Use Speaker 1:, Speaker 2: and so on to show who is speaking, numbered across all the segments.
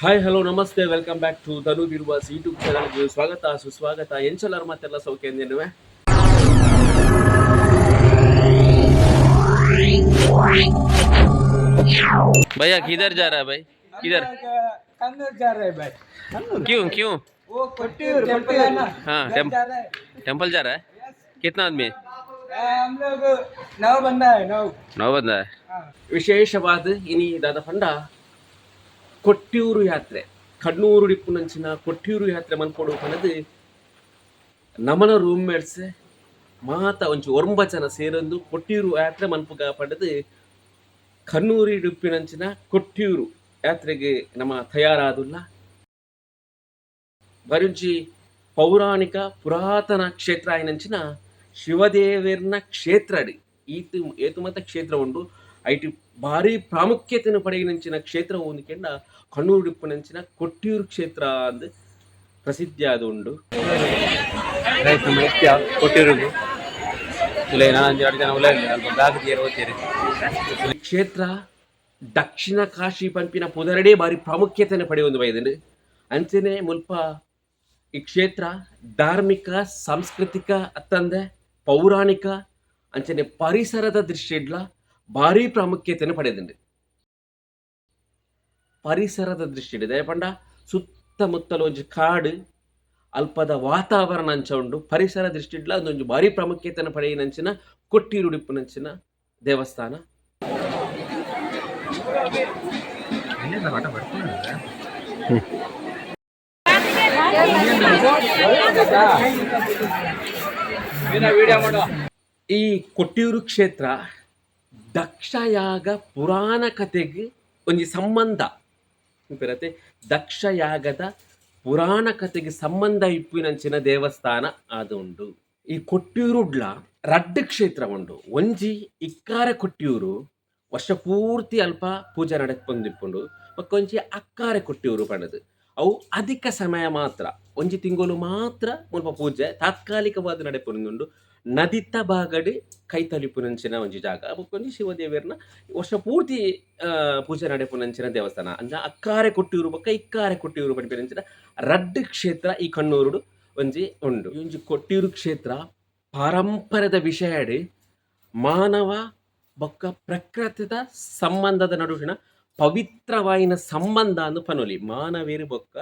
Speaker 1: Hi, hello, namaste, welcome back to Dhanu Birvas YouTube ಚಾನಲ್ಗೆ ಸ್ವಾಗತ ಸುಸ್ವಾಗತ. ಎಂಚಲಾರ್ ಮಾತೆಲ್ಲ ಸೌಖ್ಯ ಎಂದೇನುವೆ? भैया, किधर जा रहा है भाई, किधर?
Speaker 2: कन्नूर जा रहे हैं भाई।
Speaker 1: क्यों क्यों?
Speaker 2: वो कोट्टियूर टेम्पल है ना।
Speaker 1: हाँ,
Speaker 2: उधर जा रहे हैं।
Speaker 1: टेम्पल जा रहा है? कितना आदमी है?
Speaker 2: हम लोग नौ बंदा है, नौ।
Speaker 1: नौ बंदा है।
Speaker 2: हाँ।
Speaker 1: ವಿಶೇಷವಾದ ಇನಿ ದಾದ ಪಂಡ ಕೊಟ್ಟಿಯೂರು ಯಾತ್ರೆ, ಕಣ್ಣೂರು ಡಿಪ್ಪುನಂಚಿನ ಕೊಟ್ಟಿಯೂರು ಯಾತ್ರೆ ಮನ್ಪೊಡು ಪನದು ನಮನ ರೂಮ್ ಮೇಟ್ಸ್ ಮಾತ ಒಂಚಿ ಒರ್ಂಬ ಜನ ಸೇರೊಂದು ಕೊಟ್ಟಿಯೂರು ಯಾತ್ರೆ ಮನ್ಪುಗ ಪಡೆದು ಕಣ್ಣೂರಿ ಡಿಪ್ಪಿನಂಚಿನ ಕೊಟ್ಟಿಯೂರು ಯಾತ್ರೆಗೆ ನಮ್ಮ ತಯಾರಾದುಲ್ಲ. ಬರುಂಚಿ ಪೌರಾಣಿಕ ಪುರಾತನ ಕ್ಷೇತ್ರ ಆಯಿನಂಚಿನ ಶಿವದೇವೆರ್ನ ಕ್ಷೇತ್ರಡಿ ಈತು ಏತು ಮತ ಕ್ಷೇತ್ರ ಉಂಡು. ಐಟಿ ಭಾರಿ ಪ್ರಾಮುಖ್ಯತೆಯನ್ನು ಪಡೆಯಿನಂಚಿನ ಕ್ಷೇತ್ರ ಒಂದುಕೆಂಡ ಕಣ್ಣೂರು ಡಿಪ್ಪುನಂಚಿನ ಕೊಟ್ಟಿಯೂರು ಕ್ಷೇತ್ರ ಅಂದ್ ಪ್ರಸಿದ್ಧಿ ಆದ ಉಂಡು.
Speaker 3: ಕೊಟ್ಟಿರೋದು ಇಲ್ಲ, ನಾನು ಎರಡು ಜನ ಉಲ್ಲ ಅಲ್ಪ ಬ್ಯಾಗ್ ತೀರ ಓದ್ತೀರಿ.
Speaker 1: ಈ ಕ್ಷೇತ್ರ ದಕ್ಷಿಣ ಕಾಶಿ ಪನ್ಪಿನ ಪುದರಡೇ ಭಾರಿ ಪ್ರಾಮುಖ್ಯತೆಯನ್ನು ಪಡೆಯೊಂದು ಬೈದಂಡು. ಅಂಚನೆ ಮುಲ್ಪ ಈ ಕ್ಷೇತ್ರ ಧಾರ್ಮಿಕ, ಸಾಂಸ್ಕೃತಿಕ ಅತ್ತಂದೆ ಪೌರಾಣಿಕ ಅಂಚನೆ ಪರಿಸರದ ದೃಷ್ಟಿಡ್ಲ ಭಾರಿ ಪ್ರಾಮುಖ್ಯತೆಯನ್ನು ಪಡೆದಂಡು. ಪರಿಸರದ ದೃಷ್ಟಿಡ್ ಪಂಡ ಸುತ್ತಮುತ್ತಲು ಒಂಜಿ ಕಾಡು, ಅಲ್ಪದ ವಾತಾವರಣ ಅಂಚ ಉಂಡು. ಪರಿಸರ ದೃಷ್ಟಿಡ್ಲ ಅದೊಂಜಿ ಭಾರಿ ಪ್ರಾಮುಖ್ಯತೆಯನ್ನು ಪಡೆಯಿನಂಚಿನ ಕೊಟ್ಟಿರುಡಿಪ್ಪುನಂಚಿನ ದೇವಸ್ಥಾನ. ಈ ಕೊಟ್ಟಿಯೂರು ಕ್ಷೇತ್ರ ದಕ್ಷಯಾಗ ಪುರಾಣ ಕಥೆಗೆ ಒಂಜಿ ಸಂಬಂಧ ಪೆರತೆ. ದಕ್ಷಯಾಗದ ಪುರಾಣ ಕಥೆಗೆ ಸಂಬಂಧ ಇಪ್ಪಿನಂಚಿನ ದೇವಸ್ಥಾನ ಅದು ಉಂಡು. ಈ ಕೊಟ್ಟಿಯೂರುಡ್ಲ ರಡ್ಡ್ ಕ್ಷೇತ್ರ ಉಂಡು. ಒಂಜಿ ಇಕ್ಕಾರ ಕೊಟ್ಟಿಯೂರು, ವರ್ಷ ಪೂರ್ತಿ ಅಲ್ಪ ಪೂಜೆ ನಡಪೊಂದಿಪ್ಪುಂಡು. ಬೊಕ್ಕೊಂಜಿ ಅಕ್ಕಾರೆ ಕೊಟ್ಟಿಯೂರು ಪಂಡದು, ಅವು ಅಧಿಕ ಸಮಯ ಮಾತ್ರ, ಒಂಜಿ ತಿಂಗಳು ಮಾತ್ರ ಮುಲ್ಪ ಪೂಜೆ ತಾತ್ಕಾಲಿಕವಾದ ನಡೆಪೊಂದುಂಡು. ನದಿತ್ತ ಭಾಗಡ್ ಕೈತಲಿಪುನಂಚಿನ ಒಂಜಿ ಜಾಗ. ಬೊಕ್ಕೊಂಜಿ ಶಿವದೇವೆರ್ನ ವರ್ಷ ಪೂರ್ತಿ ಪೂಜೆ ನಡೆಪುನಂಚಿನ ದೇವಸ್ಥಾನ. ಅಂಚ ಅಕ್ಕಾರೆ ಕೊಟ್ಟಿಯೂರು ಬೊಕ್ಕ ಇಕ್ಕಾರೆ ಕೊಟ್ಟಿಯೂರು ಪನ್ಪಿನಂಚಿನ ರಡ್ಡ್ ಕ್ಷೇತ್ರ ಈ ಕಣ್ಣೂರುಡು ಒಂಜಿ ಉಂಡು. ಈ ಒಂಜಿ ಕೊಟ್ಟಿಯೂರು ಕ್ಷೇತ್ರ ಪಾರಂಪರೆದ ವಿಷಯಡ್ ಮಾನವ ಬೊಕ್ಕ ಪ್ರಕೃತಿದ ಸಂಬಂಧದ ನಡುವಿನ ಪವಿತ್ರವಾಯಿನ ಸಂಬಂಧ ಅಂದು ಪನೊಲಿ. ಮಾನವೇರು ಬೊಕ್ಕ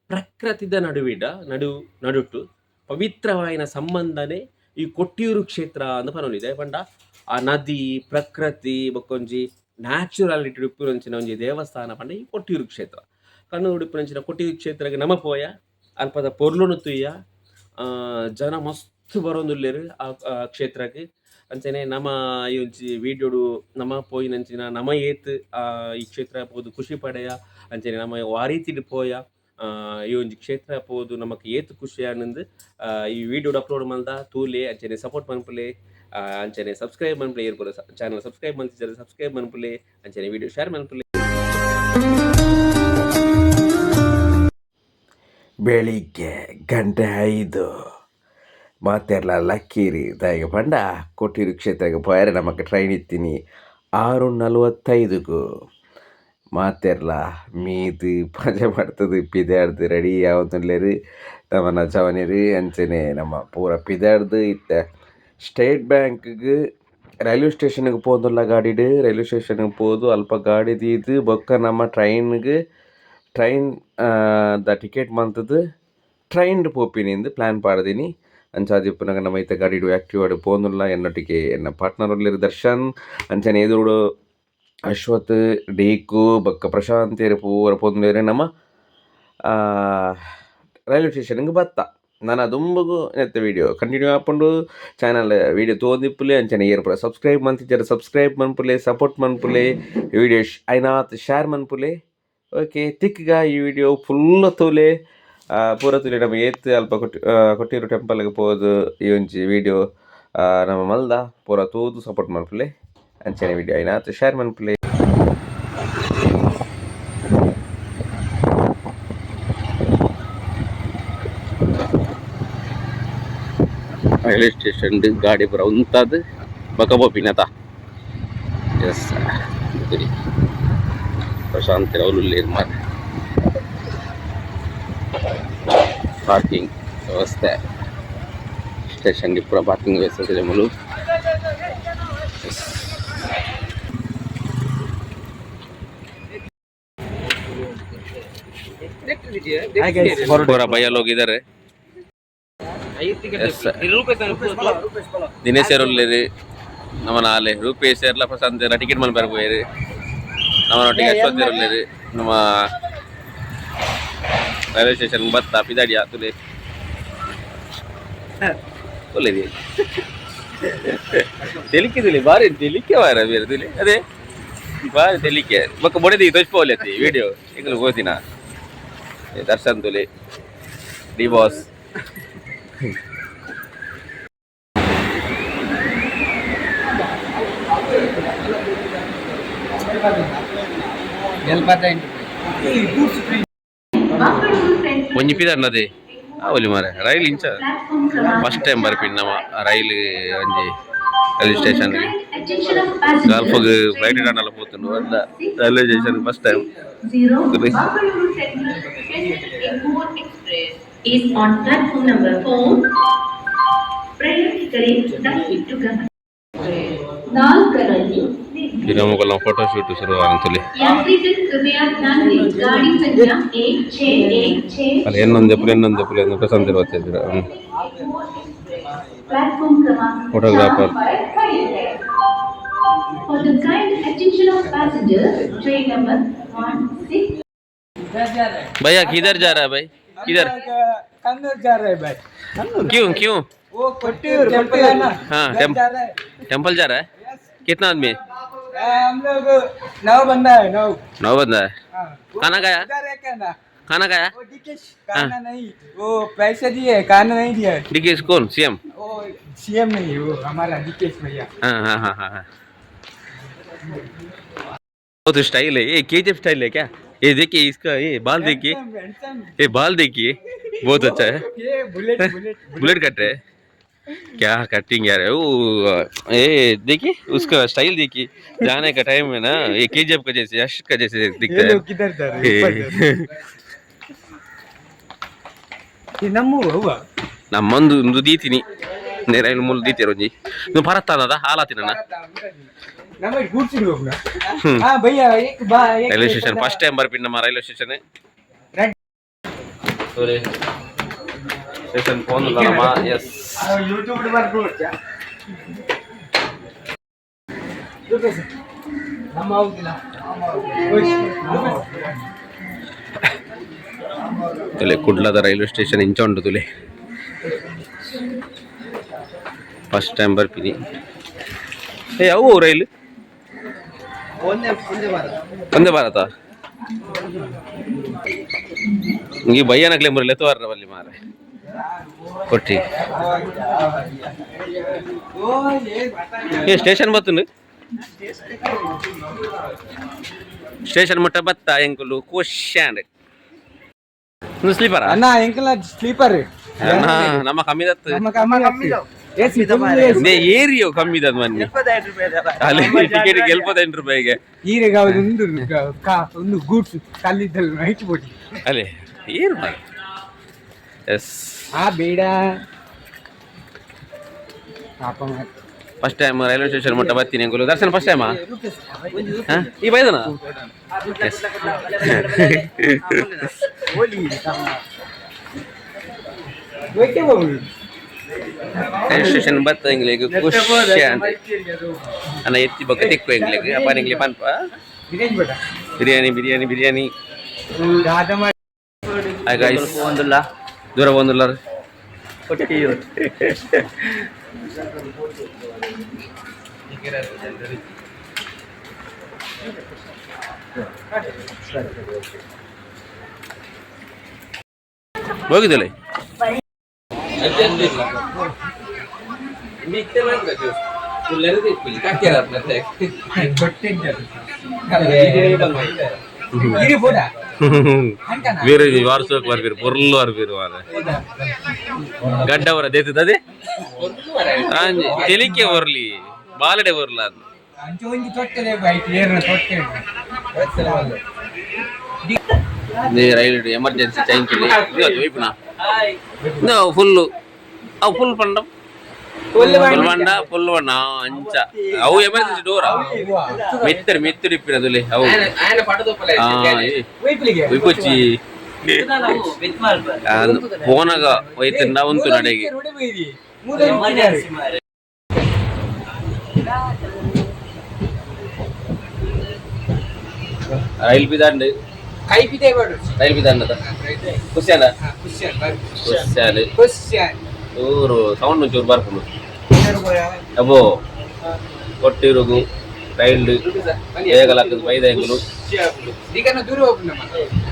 Speaker 1: ಪ್ರಕೃತಿದ ನಡುವಿಡ ನಡು ನಡುಟು ಪವಿತ್ರವಾಯಿನ ಸಂಬಂಧನೇ ಈ ಕೊಟ್ಟಿಯೂರು ಕ್ಷೇತ್ರ ಅಂದು ಪನೊಲಿ. ಪಂಡ ಆ ನದಿ, ಪ್ರಕೃತಿ ಬೊಕ್ಕೊಂಜಿ ನ್ಯಾಚುರಾಲಿಟಿ ಉಪ್ಪುನಂಚಿನ ಒಂಜಿ ದೇವಸ್ಥಾನ ಪಂಡ ಈ ಕೊಟ್ಟಿಯೂರು ಕ್ಷೇತ್ರ. ಕಣ್ಣೂರು ಉಪ್ಪುನಂಚಿನ ಕೊಟ್ಟಿಯೂರು ಕ್ಷೇತ್ರಕ್ಕೆ ನಮ ಪೋಯ, ಅಲ್ಪದ ಪೊರ್ಲುನು ತುಯ್ಯ. ಜನ ಮಸ್ತ್ ಬರೋಂದುಲ್ಲೆರ್ ಆ ಆ ಕ್ಷೇತ್ರಕ್ಕೆ. ಅಂಚನೆ ನಮ ಈ ಒಂಜಿ ವೀಡಿಯೋಡು ನಮ ಪೋಯಿನಂಚಿನ ನಮ ಏತ್ ಈ ಕ್ಷೇತ್ರ ಪೋದು ಖುಷಿ ಪಡೆಯ, ಅಂಚನೆ ನಮ ವಾ ರೀತಿಡ್ ಪೋಯ, ಈ ಒಂಜಿ ಕ್ಷೇತ್ರ ಪೋದು ನಮಕ್ ಏತ್ ಖುಷಿ ಆನಂದ್ ಈ ವೀಡಿಯೋಡ್ ಅಪ್ಲೋಡ್ ಮಲ್ದ ತೂಲೆ. ಅಂಚನೆ ಸಪೋರ್ಟ್ ಮನ್ಪುಲೆ, ಅಂಚನೆ ಸಬ್ಸ್ಕ್ರೈಬ್ ಮನ್ಪುಲೆ. ಏರ್ ಚಾನಲ್ ಸಬ್ಸ್ಕ್ರೈಬ್ ಮಲ್ತಿಜರ ಸಬ್ಸ್ಕ್ರೈಬ್ ಮನ್ಪುಲೆ. ಅಂಚನೆ ವೀಡಿಯೋ ಶೇರ್ ಮನ್ಪುಲೆ.
Speaker 4: ಬೆಳಿಗ್ಗೆ ಗಂಟೆ 5. ಮಾತೆರ್ಲ ಲಕ್ಕೀರಿ, ದಾಯೆಗ್ ಪಂಡ ಕೊಟ್ಟಿಯೂರು ಕ್ಷೇತ್ರಗ್ ಪೋಯೆರೆ ನಮಕ್ ಟ್ರೈನ್ ಇತ್ತಿನಿ 6:45ಕ್. ಮಾತೆರ್ಲ ಮೀದ್ ಪಜೆ ಮಡ್ತುದು ಪಿದಾಡ್ದ್ ರೆಡಿ ಆವೊಂದುಲ್ಲೆರ್. ನಮನ ಜವನೆರ್ ಅಂಚನೆ ನಮ ಪೂರ ಪಿದಾಡ್ದ್ ಇತ್ತೆ ಸ್ಟೇಟ್ ಬ್ಯಾಂಕ್ಗ್ ರೈಲ್ವೆ ಸ್ಟೇಷನ್ಗ್ ಪೋವೊಂದುಲ್ಲ ಗಾಡಿಡ್. ರೈಲ್ವೆ ಸ್ಟೇಷನ್ಗ್ ಪೋದು ಅಲ್ಪ ಗಾಡಿ ದೀದ್ ಬೊಕ್ಕ ನಮ ಟ್ರೈನ್ಗ್ ಟ್ರೈನ್ ದ ಟಿಕೆಟ್ ಮಂತುದು ಟ್ರೈನ್ಡ್ ಪೋಪಿನಿಂದ್ ಪ್ಲಾನ್ ಪಾಡ್ದಿನಿ. ಅಂಚಾದಿಪ್ಪುನಗ ನಮ ಇತ್ತೆ ಗಾಡಿಡ್ ಆಕ್ಟಿವಾಡ್ ಪೋವೊಂದುಲ್ಲ. ಎನ್ನೊಟ್ಟಿಗೆ ಎನ್ನ ಪಾರ್ಟ್ನರ್ ಉಲ್ಲೆರ್ ದರ್ಶನ್, ಅಂಚನೆ ಎದುರುಡು ಅಶ್ವಥ್, ಡೀಕು ಬೊಕ್ಕ ಪ್ರಶಾಂತೆರ್ ಪೂರ ಪೋವೊಂದುಲ್ಲೆರ್. ನಮ ರೈಲ್ವೆ ಸ್ಟೇಷನ್ಗ್ ಬತ್ತ. ನನ ದುಂಬುಗು ನೆತ್ತ ವೀಡಿಯೋ ಕಂಟಿನ್ಯೂ ಆಪುಂಡು. ಚಾನಲ್ ವೀಡಿಯೋ ತೂವೊಂದಿಪ್ಪುಲೆ. ಅಂಚನೆ ಏರ್ ಪೂರ ಸಬ್ಸ್ಕ್ರೈಬ್ ಮಂತಿಜರ್ ಸಬ್ಸ್ಕ್ರೈಬ್ ಮನ್ಪುಲೆ, ಸಪೋರ್ಟ್ ಮನ್ಪುಲೆ, ವೀಡಿಯೋ ಐನಾತ್ ಶೇರ್ ಮನ್ಪುಲೆ. ಓಕೆ, ತಿಕ್ಗ ಈ ವಿಡಿಯೋ ಫುಲ್ ತೂಲೆ, ಪೂರ ತೂಲೆ. ನಮ ಏತ್ ಅಲ್ಪ ಕೊಟ್ಟಿಯೂರು ಟೆಂಪಲ್ಗ್ ಪೋದು ಈ ಒಂಜಿ ವೀಡಿಯೋ ನಮ ಮಲ್ದ ಪೂರ ತೂದು ಸಪೋರ್ಟ್ ಮನ್ಪುಲೆ. ಅಂಚನೆ ವೀಡಿಯೋ ಐನಾತ್ ಶೇರ್ ಮನ್ಪುಲೆ.
Speaker 1: ರೈಲ್ವೆ ಸ್ಟೇಷನ್ ಗಾಡಿ ಪೂರ ಉಂತಾದ್ ಬೊಕ ಪೋಪಿನತ. ಎಸ್, ಪ್ರಶಾಂತ್ ಅವ್ಲು ಉಲ್ಲೆರ್ ಮಾರ್ರೆ.
Speaker 3: Parking ವ್ಯವಸ್ಥೆ ಸ್ಟೇಷನ್ ಪೂರ ಪಾರ್ಕಿಂಗ್ ವ್ಯವಸ್ಥೆ ಮೂಲು. ಪೂರ ಭಯ್ಯ ಹೋಗಿದ್ದಾರೆ. ದಿನೇಶ್ ಉಲ್ಲೇರು, ನಮ್ಮ ಆಲೆ ರೂಪೇಶ್ ಎಲ್ಲ, ಪ್ರಶಾಂತ್ ಎಲ್ಲ ಟಿಕೆಟ್ ಮಲ್ ಬರ್ಬೋಯರು. ನಮ್ಮನೊಟ್ಟಿಗೆ ಅಶ್ವಥ್ ಉಲ್ಲೇರು. ನಮ್ಮ ರೈಲ್ವೆ ಸ್ಟೇಷನ್ ಬತ್ತ ಪಿದಾಡಿ ಆತುಲೆ ಒಳ್ಳೆದಿ. ತೆಲಿಕಿದಿಲ್ಲ, ಬಾರಿ ತೆಲಿಕೆ ವಾರ ಬೇರೆ ತುಲೆ. ಅದೇ ಬಾರಿ ತೆಲಿಕೆ ಬೊಕ್ಕ ಬೊಡೆದಿ ತೋಚ್ಪೋಲಿ ಅತ್ತಿ ವಿಡಿಯೋ ಎಂಕುಲು ಹೋತಿನ. ದರ್ಶನ್ ತುಲೆ, ಡಿ ಬಾಸ್. ಒಂಜಿ ಪಿದಾರ್ನದೆ ಒಲಿ ಮಾರೆ ರೈಲ್ ಇಂಚ ಫಸ್ಟ್ ಟೈಮ್ ಬರ್ಪಿನ ನಮ್ಮ ರೈಲ್ ಒಂಜಿ railway station. ಗಲ್ಫಗ್ flight ಇಡಾನಲ್ಲ ಪೋತುಂಡು ಅಲ್ಲ, railway station first time.
Speaker 5: Zero Mangaluru Central Chennai Egmore Express is on platform number 4. ಪ್ರಯಾಣಿಕರೇ ದಯವಿಟ್ಟು ಗಮನ ನಾಲ್ಕರಲ್ಲಿ
Speaker 3: ದಿನ ಫೋಟೋ ಶೂಟ್ ಶುರು ಅಂತಲ್ಲಿ.
Speaker 5: यात्रीगण कृपया ध्यान दें, गाड़ी संख्या 1 6 1 6
Speaker 3: ಅಲ್ಲಿ ಎನ್ನೊಂದು ಎಪ್ಪುಲು, ಎನ್ನೊಂದು ಎಪ್ಪುಲು ಎಂದು ಪ್ರಶಾಂತ್ ಇರುತ್ತಿದ್ರು.
Speaker 5: प्लेटफॉर्म क्रमांक
Speaker 3: Photographer.
Speaker 5: चार पर खड़ी है। For the kind attention of passengers, train number 16
Speaker 2: इधर जा रहे हैं.
Speaker 3: भैया, किधर जा रहा है भाई? किधर?
Speaker 2: हम लोग, कन्नूर जा रहे हैं भाई.
Speaker 3: क्यों क्यों?
Speaker 2: वो कोट्टियूर टेम्पल है ना,
Speaker 3: हाँ,
Speaker 2: उधर जा रहे हैं.
Speaker 3: टेम्पल जा रहा है? कितना आदमी है?
Speaker 2: हम लोग नौ बंदा है, नौ.
Speaker 3: नौ बंदा है.
Speaker 2: हाँ. वो
Speaker 3: खाना खाया?
Speaker 2: उधर एक है ना.
Speaker 3: खाना खाया?
Speaker 2: वो डीकेश खाना नहीं, वो पैसे दिए, खाना नहीं दिया.
Speaker 3: डीके कौन? सीएम?
Speaker 2: वो सीएम नहीं, वो हमारा डीकेश भैया.
Speaker 3: हाँ हाँ हाँ हाँ हाँ, बहुत स्टाइल है ये. केजीएफ स्टाइल है क्या ये? देखिए इसका ये बाल देखिए.
Speaker 2: Handsome, handsome.
Speaker 3: ये बाल देखिए, बहुत अच्छा है.
Speaker 2: ये bullet bullet.
Speaker 3: Bullet cut रहे, क्या कटिंग यार है वो. ये देखिए, उसका स्टाइल देखिए. जाने का टाइम है ना, ये केजीएफ का जैसे, यश का जैसे
Speaker 2: ये
Speaker 3: दिखता है.
Speaker 2: लोग किधर जा रहे हैं? ऊपर जा रहे हैं. ये नम्मू हुआ.
Speaker 3: ನಮ್ಮೊಂದು ಒಂದು ದೀತಿನಿ ನೇರ ಮುಳ್ಳು ದೀತಿರ ಒಂಜಿ ನೀವು ಪರತ್ತಾನದ ಹಾಲಾತಿನ.
Speaker 2: ನಮ್ಮ ಗೂಡ್ಸ್ ಹೋಗ್ನ. ಹಾ ಭಯ್ಯ, ಏಕ್ ಬಾ ಏಕ್.
Speaker 3: Railway station first time ಬರ್ಪಿನ ನಮ್ಮ railway station.
Speaker 2: Red.
Speaker 3: Station phone ನಮ್ಮ. ಎಸ್.
Speaker 2: ಯೂಟ್ಯೂಬ್ ಬರ್ಕೊಡ್ಚ ನಮ್ಮ ಹೋಗಿಲ್ಲ.
Speaker 3: ತುಲೆ, ಕುಡ್ಲದ ರೈಲ್ವೆ ಸ್ಟೇಷನ್ ಇಂಚ ಉಂಟು ತುಲೆ. First time ಬರ್ಪಿನಿ. ಏ, ಅವು ರೈಲ್ ಒಂದೇ ಭಾರತ. ಈ ಬಯ್ಯನಕ್ಲೆ ಮುರಲೆ ತೋರ್ರ ಬಲ್ಲಿ ಮಾರೆ ಕೊಟ್ಟಿ. ಏ, ಸ್ಟೇಷನ್ ಬತ್ತುಂಡು. ಸ್ಟೇಷನ್ ಮುಟ್ಟ ಬತ್ತ ಎಂಕುಲು ಖುಷಿ. ಸ್ಲೀಪರ್?
Speaker 2: ಅಣ್ಣ, ಎಂಕಲ ಸ್ಲೀಪರ್.
Speaker 3: ನಮ್ಮ ಕಮ್ಮಿದತ್ತು.
Speaker 2: ನಮ್ಮ ಕಮ್ಮಿ ಎಸಿ.
Speaker 3: ಏರಿಯೋ ಕಮ್ಮಿದದ್ ಮೊನ್ನೆ ಅಲ್ಲಿ ಟಿಕೆಟ್ ಗೆಲ್ಪದ 8 ರೂಪಾಯಿಗೆ.
Speaker 2: ಈರೆಗ ಒಂದು ಒಂದು ಗೂಡ್ಸ್ ಕಲ್ಲಿದ್ದಲ್ಲಿ ನೈಟ್ ಬೋಟಿ.
Speaker 3: ಅಲ್ಲಿ ಏರು. ಎಸ್.
Speaker 2: ಆ ಬೇಡ ಪಾಪ ಮಾರ್ರೆ.
Speaker 3: First time railway station ಮುಟ್ಟ ಬರ್ತೀನಿ ಅಂಕುಲು. ದರ್ಶನ ಫಸ್ಟ್ ಟೈಮಾ ಈ ಬೈದನ? Yes.
Speaker 2: Okay Babu.
Speaker 3: Railway station ಬತ್ತ ಎಂಗ್ಲಿಗ್ ಖುಷಿ ಅಂತ ಅನ್ನ ಎತ್ತಿ ಬೊಕ್ಕ ತಿಕ್ಕು ಎಂಗ್ಲಿಗ್ ಅಪ್ಪ ಎಂಗ್ಲಿ ಪನ್ಪ.
Speaker 2: ಬಿರಿಯಾನಿ ಬೇಡ.
Speaker 3: ಬಿರಿಯಾನಿ, ಬಿರಿಯಾನಿ, ಬಿರಿಯಾನಿ.
Speaker 2: ದಾದ ಮಾಡಿ.
Speaker 3: ಹಾಯ್ ಗೈಸ್, ದೂರ ಬಂದಿಲ್ಲ.
Speaker 2: ಕೊಟ್ಟಿಯೂರು.
Speaker 3: ಹೋಗಿದ್ದಲ್ಲ.
Speaker 2: ಇರಿ ಬೋಡ.
Speaker 3: ವೀರ ವಾರಸೋಕ್ ಬರ್ಬೀರು, ಪೊರ್ಲು ಬರ್ಬೀರು ಮಾರ್ರೆ. ಗಡ್ಡವರ ದೇತದೆ ತೆಲಿಕೆ ಬರ್ಲಿ, ಬಾಲಡೆ ಬರ್ಲ ಅದು.
Speaker 2: ಅಂಚೆ ಒಂಜಿ ತೊಟ್ಟೆ ಬೈಕ್ ಏರ್ನ ತೊಟ್ಟೆ.
Speaker 3: ರೈಲ್ ಎಮರ್ಜೆನ್ಸಿ ಚೈನ್ ಇದು ವೈಪುನ. Full ಅವು ಫುಲ್ ಪಂಡ ಫುಲ್ ಪಂಡ ಫುಲ್ ಪಂಡ ಅಂಚ ಅವು ಎಮರ್ಜೆನ್ಸಿ ಡೋರಾ ಮೆತ್ತರು ಮೆತ್ತರು ಇಪ್ಪಿನದುಲೆ ಅವು. ಒಯ್ಪೊಚ್ಚಿ ಪೋನಾಗ ಒಯ್ತಂಡ ಉಂತು ನಡೆಗೆ. ರೈಲ್ ಬಿದಾಂಡ್.
Speaker 2: ಕೈಪಿದೆ.
Speaker 3: ರೈಲ್ ಬಿದಾಂಡದ ಖುಷಿ ಅಲ್ಲ? ಖುಷಿ. ಚೂರು ಸೌಂಡ್ ಒಂಚೂರು ಬರ್ಪುಂಡು. ಅಬ್ಬೋ ಕೊಟ್ಟಿರುಗು ರೈಲ್ ಏಗಲಾಕದು ಬೈದ ಎಂಗುಲು.
Speaker 2: ದೂರ ಹೋಗ್ನ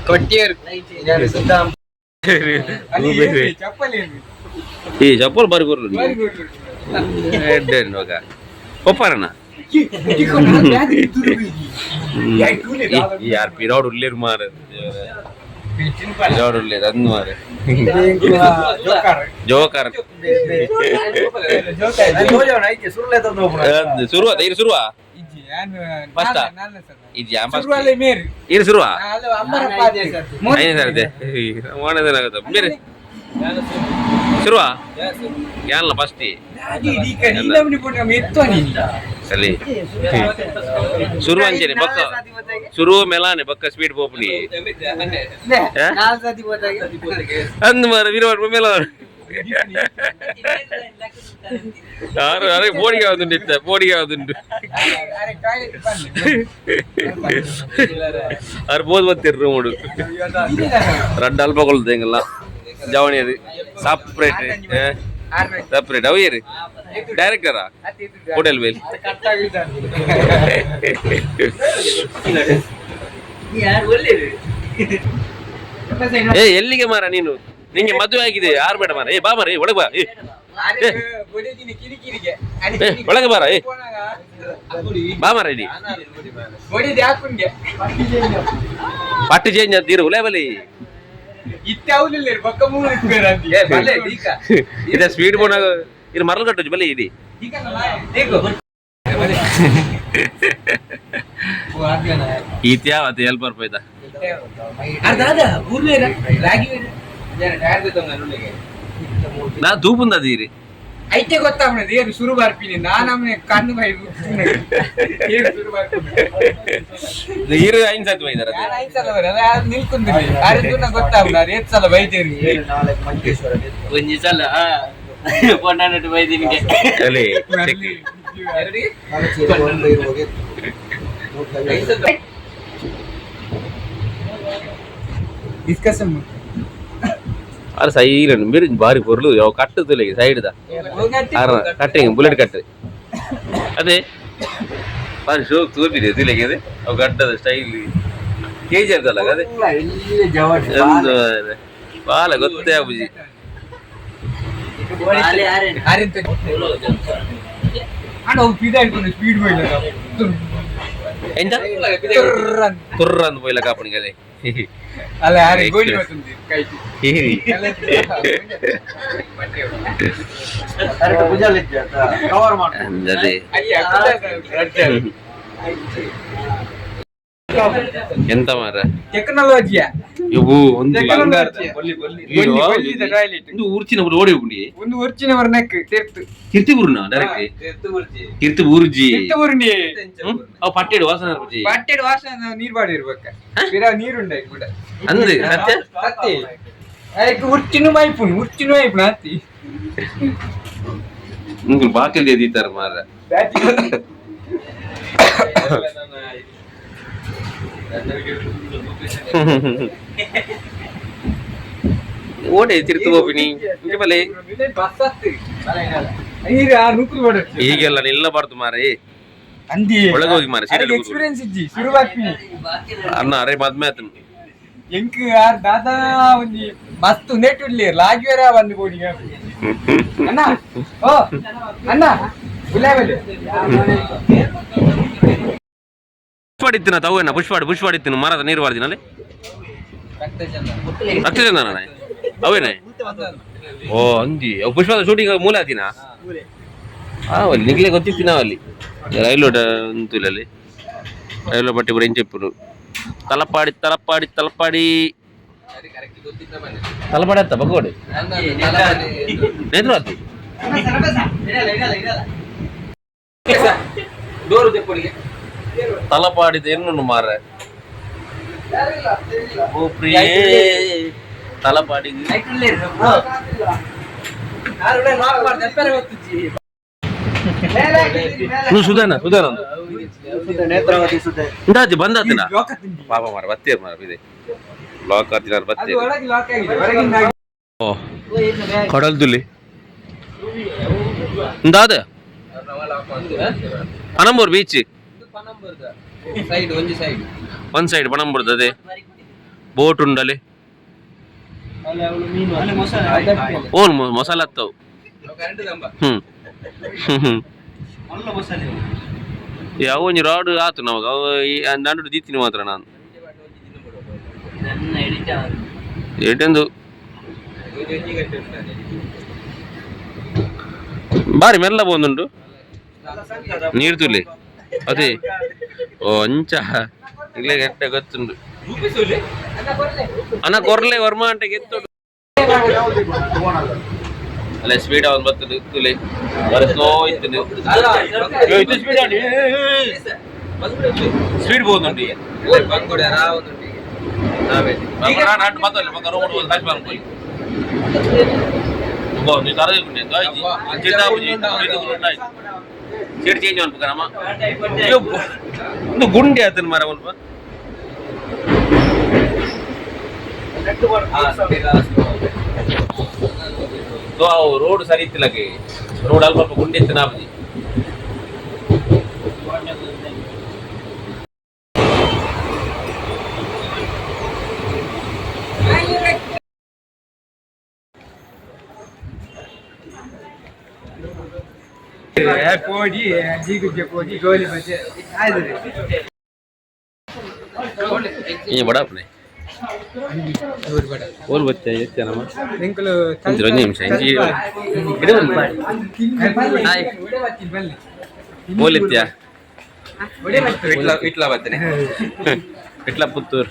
Speaker 2: ಕೊಟ್ಟಿಯರು. ಚಪ್ಪಲಿ.
Speaker 3: ಈ ಚಪ್ಪಲ್ ಬಾರಿ ಬರಲು ಎಡ್ಡೆ ಒಪ್ಪಾರಣ್ಣ. ಯಾರು ಪಿರಾಡ್ ಉಳ್ಳೇರು ಮಾರ, ಪಿರಾಡ್ ಉಳ್ಳೇರು ಅಂದ್ ಮಾರ ಜೋಕಾರ. ಶುರುವ ಇದು ಶುರುವ ಫಸ್ಟ್ ಇದು. ಇದು ಶುರುವ ಐದು ಸರ್ ಬೇರೆ ಶುರುವ ಯಾನಲ್ಲ ಫಸ್ಟ್ ಸಲಿ ಶುರು ಅಂಚನೆ ಬಕ್ಕ ಶುರು ಮೆಲಾನೆ ಬಕ್ಕ ಸ್ಪೀಡ್ ಪೋಪುನಿ ಅಂದ್ ಮಾರ ವೀರವಾಡ ಮೆಲಾನ ಯಾರು ಅರೆ ಬೋಡಿಗೆ ಯಾವ್ದುಂಡು ಇತ್ತ ಬೋಡಿಗೆ ಯಾವ್ದುಂಡು ಅರ್ ಬೋದು ಬತ್ತಿರ್ರು ಮೂಡು ರಡ್ಡ್ ಅಲ್ಪ ಕೊಲ್ದು ಎಂಗಲ್ಲ ಜವಣಿಯರು ಸಪ್ರೇಟ್ ಸಪ್ರೇಟ್ ಅವು ಏರು ಡೈರೆಕ್ಟರಾ ಹೋಟೆಲ್ ಬೇಲ್. ಏ ಎಲ್ಲಿಗೆ ಮಾರ ನೀನು? ನಿಂಗೆ ಮದುವೆ ಆಗಿದೆ, ಯಾರು ಬೇಡ ಮಾರ. ಏ ಬಾ ಮಾರ, ಏ ಒಳಗೆ ಬಾ, ಏ ಏ ಒಳಗೆ ಬಾರ, ಏ ಬಾ ಮಾರ ಇಲ್ಲಿ. ಪಟ್ಟು ಚೇಂಜ್ ಅಂತೀರು ಉಲೇ ಬಲಿ. ಇದೆ ಸ್ವೀಟ್ ಬೋನಾಗ ಇದು ಮರಳು ಕಟ್ಟುಜಿ ಬಲಿ ಇಡಿ. ಈತ್ಯಾ ಅದು ಎಲ್ಪರ್ ಪೈದ. ನಾ ತೂಪುಂದ ಅದೀರಿ.
Speaker 2: ಐತೆ ಗೊತ್ತಾಗ್ತದೆ ಏನು ಶುರು ಬರ್ತೀನಿ ನಾನು ನಮ್ಮನೆ ಕಣ್ಣು ಬೈ ಏನು ಶುರು ಬರ್ತೀನಿ.
Speaker 3: ನೀರು ಐನ್ ಸತ್ ಬೈದಾರ.
Speaker 2: ನಾನು ಐದು ಸಲ ಬರಲ್ಲ, ಯಾರು ನಿಲ್ಕೊಂಡಿಲ್ಲ ಅರೆ ದೂರ ಗೊತ್ತಾಗ್ಲ ಏತ್ ಸಲ ಬೈತೇನೆ.
Speaker 6: ಒಂಜಿ ಸಲ ಪೊಣ್ಣನಟ್ಟು ಬೈದಿನಿಗೆ.
Speaker 3: ಅಲ್ಲಿ
Speaker 2: ಡಿಸ್ಕಷನ್.
Speaker 3: ಅರೆ ಸೈಲೆಂಟ್ ಬೇರೆ ಬಾರಿ ಪೊರ್ಲು ಯಾವ ಕಟ್ಟು ತುಲೆ side the cutting bullet cut ಅದೇ ಬಾರಿ ಶೋಕ್ ತೋಪಿದೆ ತುಲೆಗೆ ಅದೇ ಅವು ಕಟ್ಟದ style K G ಅಲ್ಲ ಅದೇ ಒಂದು ಬಾಲ ಗೊತ್ತೇ ಆಪುಜಿ.
Speaker 2: ಅಣ್ಣ ಪಿದ ಹಿಡ್ಕೊಂಡು ಸ್ಪೀಡ್ ಹೋಯ್ಲ.
Speaker 3: ಎಂತ ತುರ್ರ ಅಂದ್ ಪೋಯ್ಲ ಕಾಪಣಿಗೆ ಅದೇ.
Speaker 2: ಅಲ್ಲ ಯಾರು ಗೋಲಿ ಬರ್ತುಂದಿ ಕೈ.
Speaker 3: ಅದೇ ಎಂತ ಮಾರ.
Speaker 2: ಟೆಕ್ನಾಲಜಿಯ
Speaker 3: ಇವು ಒಂದು
Speaker 2: ಟೆಕ್ನಾಲಜಿ
Speaker 3: ಒಂದು ಊರ್ಚಿನ ಓಡಿ ಹೋಗುಂಡಿ.
Speaker 2: ಒಂದು ಒರ್ಚಿನ ವರ್ಣಕ್ ತಿರ್ತು.
Speaker 3: ಕಿರ್ತಿಪುರ್ನ ಡೈರೆಕ್ಟ್ ಕಿರ್ತಿ ಊರ್ಜಿ.
Speaker 2: ತಿರ್ತು ಊರ್ನಿ.
Speaker 3: ಅವು ಪಟ್ಟೆಡು ವಾಸನ ರುಚಿ.
Speaker 2: ಪಟ್ಟೆಡ್ ವಾಸನ ನೀರ್ ಬಾಡಿ ಇರ್ಬೇಕ ಪಿರ ನೀರುಂಡ ಕೂಡ.
Speaker 3: ಅಂದ್ ಸತ್ಯ.
Speaker 2: ಸತ್ಯ ಅದಕ್ಕೆ ಉರ್ಚಿನ ಮೈಪುಣ್ ಉರ್ಚಿನ ಮೈಪುಣ್ ಅತ್ತಿ.
Speaker 3: ನಿಂಗೆ ಬಾಕಿ ಎದೀತಾರ ಮಾರ. ಓಡೆ ತಿರ್ತು ಹೋಗಿನಿ ಇಂಚ ಬಲೆ.
Speaker 2: ಬಸ್ ಹತ್ತಿ ನೀರು ಆ ನೂಕುಲು ಬಾಡ.
Speaker 3: ಈಗೆಲ್ಲ ನಿಲ್ಲಬಾರ್ದು ಮಾರೇ.
Speaker 2: ಅಂದಿ.
Speaker 3: ಒಳಗೆ ಹೋಗಿ ಮಾರ್ರೆ, ಸೀರಿಯಲ್ ಕೂತ್ಕೊಳ್ಳಿ.
Speaker 2: ಎಕ್ಸ್ಪೀರಿಯನ್ಸ್ ಇಜ್ಜಿ ಶುರುವಾಗ್ತೀನಿ.
Speaker 3: ಅಣ್ಣ ಅರೆ ಮದ್ಮೆ ಆತನು.
Speaker 2: ಎಂಕ್ ಆರ್ ದಾದಾ ಒಂಜಿ ಮಸ್ತ್ ನೆಟ್ ಉಡ್ಲಿ ಲಾಗಿಯರ ಬಂದು ಬೋಡಿ ಅಣ್ಣ ಓ ಅಣ್ಣ ಗುಲಾಬಲಿ.
Speaker 3: ಪುಷ್ಪಾಡಿತ್ತಿನ ತವೇನ ಪುಷ್ಪಾಡಿ ಪುಷ್ಪಾಡಿತ್ತಿನ ಮರದ ನೀರು ಬಾರ್ದಿನಲ್ಲಿ ರಕ್ತ ಚಂದನ ಅವೇನೆ ಓ ಅಂದಿ ಅವು ಪುಷ್ಪದ ಶೂಟಿಂಗ್ ಮೂಲ ಆತಿನ ಅಲ್ಲಿ ನಿಗ್ಲೆ ಗೊತ್ತಿತ್ತಿನ ಅಲ್ಲಿ ರೈಲು ಅಂತಲ್ಲಿ ರೈಲು ಪಟ್ಟಿ ಪೂರ ಇಂಚೆಪ್ಪುನು ತಲಪಾಡಿ ತಲಪಾಡಿ ತಲಪಾಡಿ. ತಲಪಾಡಿ ಅತ್ತ ಬಗ್ಗೋಡಿ ನೇತ್ರಾವತಿ. ತಲಪಾಡಿದ ಎನ್ನು ಮಾರ್ರೆ. ಓ ಪ್ರಿಯೇ, ತಲಪಾಡಿ. ಸುಧಾನ ಸುಧಾನ ಇಂದಾಜಿ ಬಂದಾತಿನ ಪಾಪ ಮಾರ, ಬತ್ತೇರು ಮಾರ, ಇದೆ ಬ್ಲಾಕ್ ಆತಿನ.
Speaker 2: ಅದು
Speaker 3: ಬತ್ತೇರು.
Speaker 2: ಒಳಗೆ ಲಾಕ್ ಆಗಿದೆ, ಹೊರಗಿಂದ ಆಗಿದೆ.
Speaker 3: ಓ ಕಡಲ್ದುಲಿ ಇಂದಾದ ಪನಂಬೂರ್ ಬೀಚ್.
Speaker 6: ಸೈಡ್ ಒಂಜಿ ಸೈಡ್.
Speaker 3: ಒನ್ ಸೈಡ್ ಪಣಂಬೂರ್ದ ಅದೇ ಬೋಟ್ ಉಂಡಲೆ. ಓನ್ ಮಸಾಲ ಹತ್ತವು. ಹ್ಮ್ ಹ್ಮ್ ಯಾವ ಒಂಜಿ ರಾಡ್ ಆತು ನಮಗ ಅವು ನಡುಡು ದೀತೀನಿ ಮಾತ್ರ ನಾನು.
Speaker 6: ನನ್ನ ಎಡಿಟ್.
Speaker 3: ಏಟೆಂದು ಬಾರಿ ಮೆಲ್ಲ ಬಂದುಂಟು ನೀರು ತುಲಿ ಅದೇ. ಓ ಅಂಚ ಇಲ್ಲೇ ಗಟ್ಟ ಗೊತ್ತುಂಟು. ಅನ್ನ ಕೊರ್ಲೆ ವರ್ಮ ಅಂಟೆ ಗೆತ್ತು ಅಲ್ಲ. ಸ್ಪೀಡ್ ಅವನ್ ಬರ್ತದೆ ತುಲಿ, ಬಾರಿ ಸ್ಲೋ ಇತ್ತು. ಇದು ಸ್ಪೀಡ್, ಸ್ಪೀಡ್ పోతుండి. ಸೀಟ್ ಚೇಂಜ್ ಮನ್ಪುಕನಮ್ಮ. ಒಂದು ಗುಂಡೆ ಆತನ ಮರ ಮಲ್ಪ. ಅವು ರೋಡ್ ಸರಿ ಇತ್ತಿಲ್ಲಕ್ಕೆ, ರೋಡ್ ಅಲ್ಪ ಅಲ್ಪ ಗುಂಡೆ ಇತ್ತು ನಾಪಜಿ.
Speaker 2: ಪೋಡಿ ಜೀಗುಜ್ಜೆ ಪೋಡಿ ಗೋಲಿ ಬಜೆ ಆಯ್ತು.
Speaker 3: ಈ ಬಡಾಪನೆ ಓಲ್ ಬತ್ತೆ ಎತ್ತೇನಮ್ಮ.
Speaker 2: ಎಂಕುಲು.
Speaker 3: ಒಂಜಿ ಒಂಜಿ ನಿಮಿಷ ಇಂಜಿ ಇಡೆ ಒಂದು. ಓಲಿತ್ಯಾ?
Speaker 1: ಇಟ್ಲ ಬತ್ತನೆ.
Speaker 3: ಇಟ್ಲ ಪುತ್ತೂರ್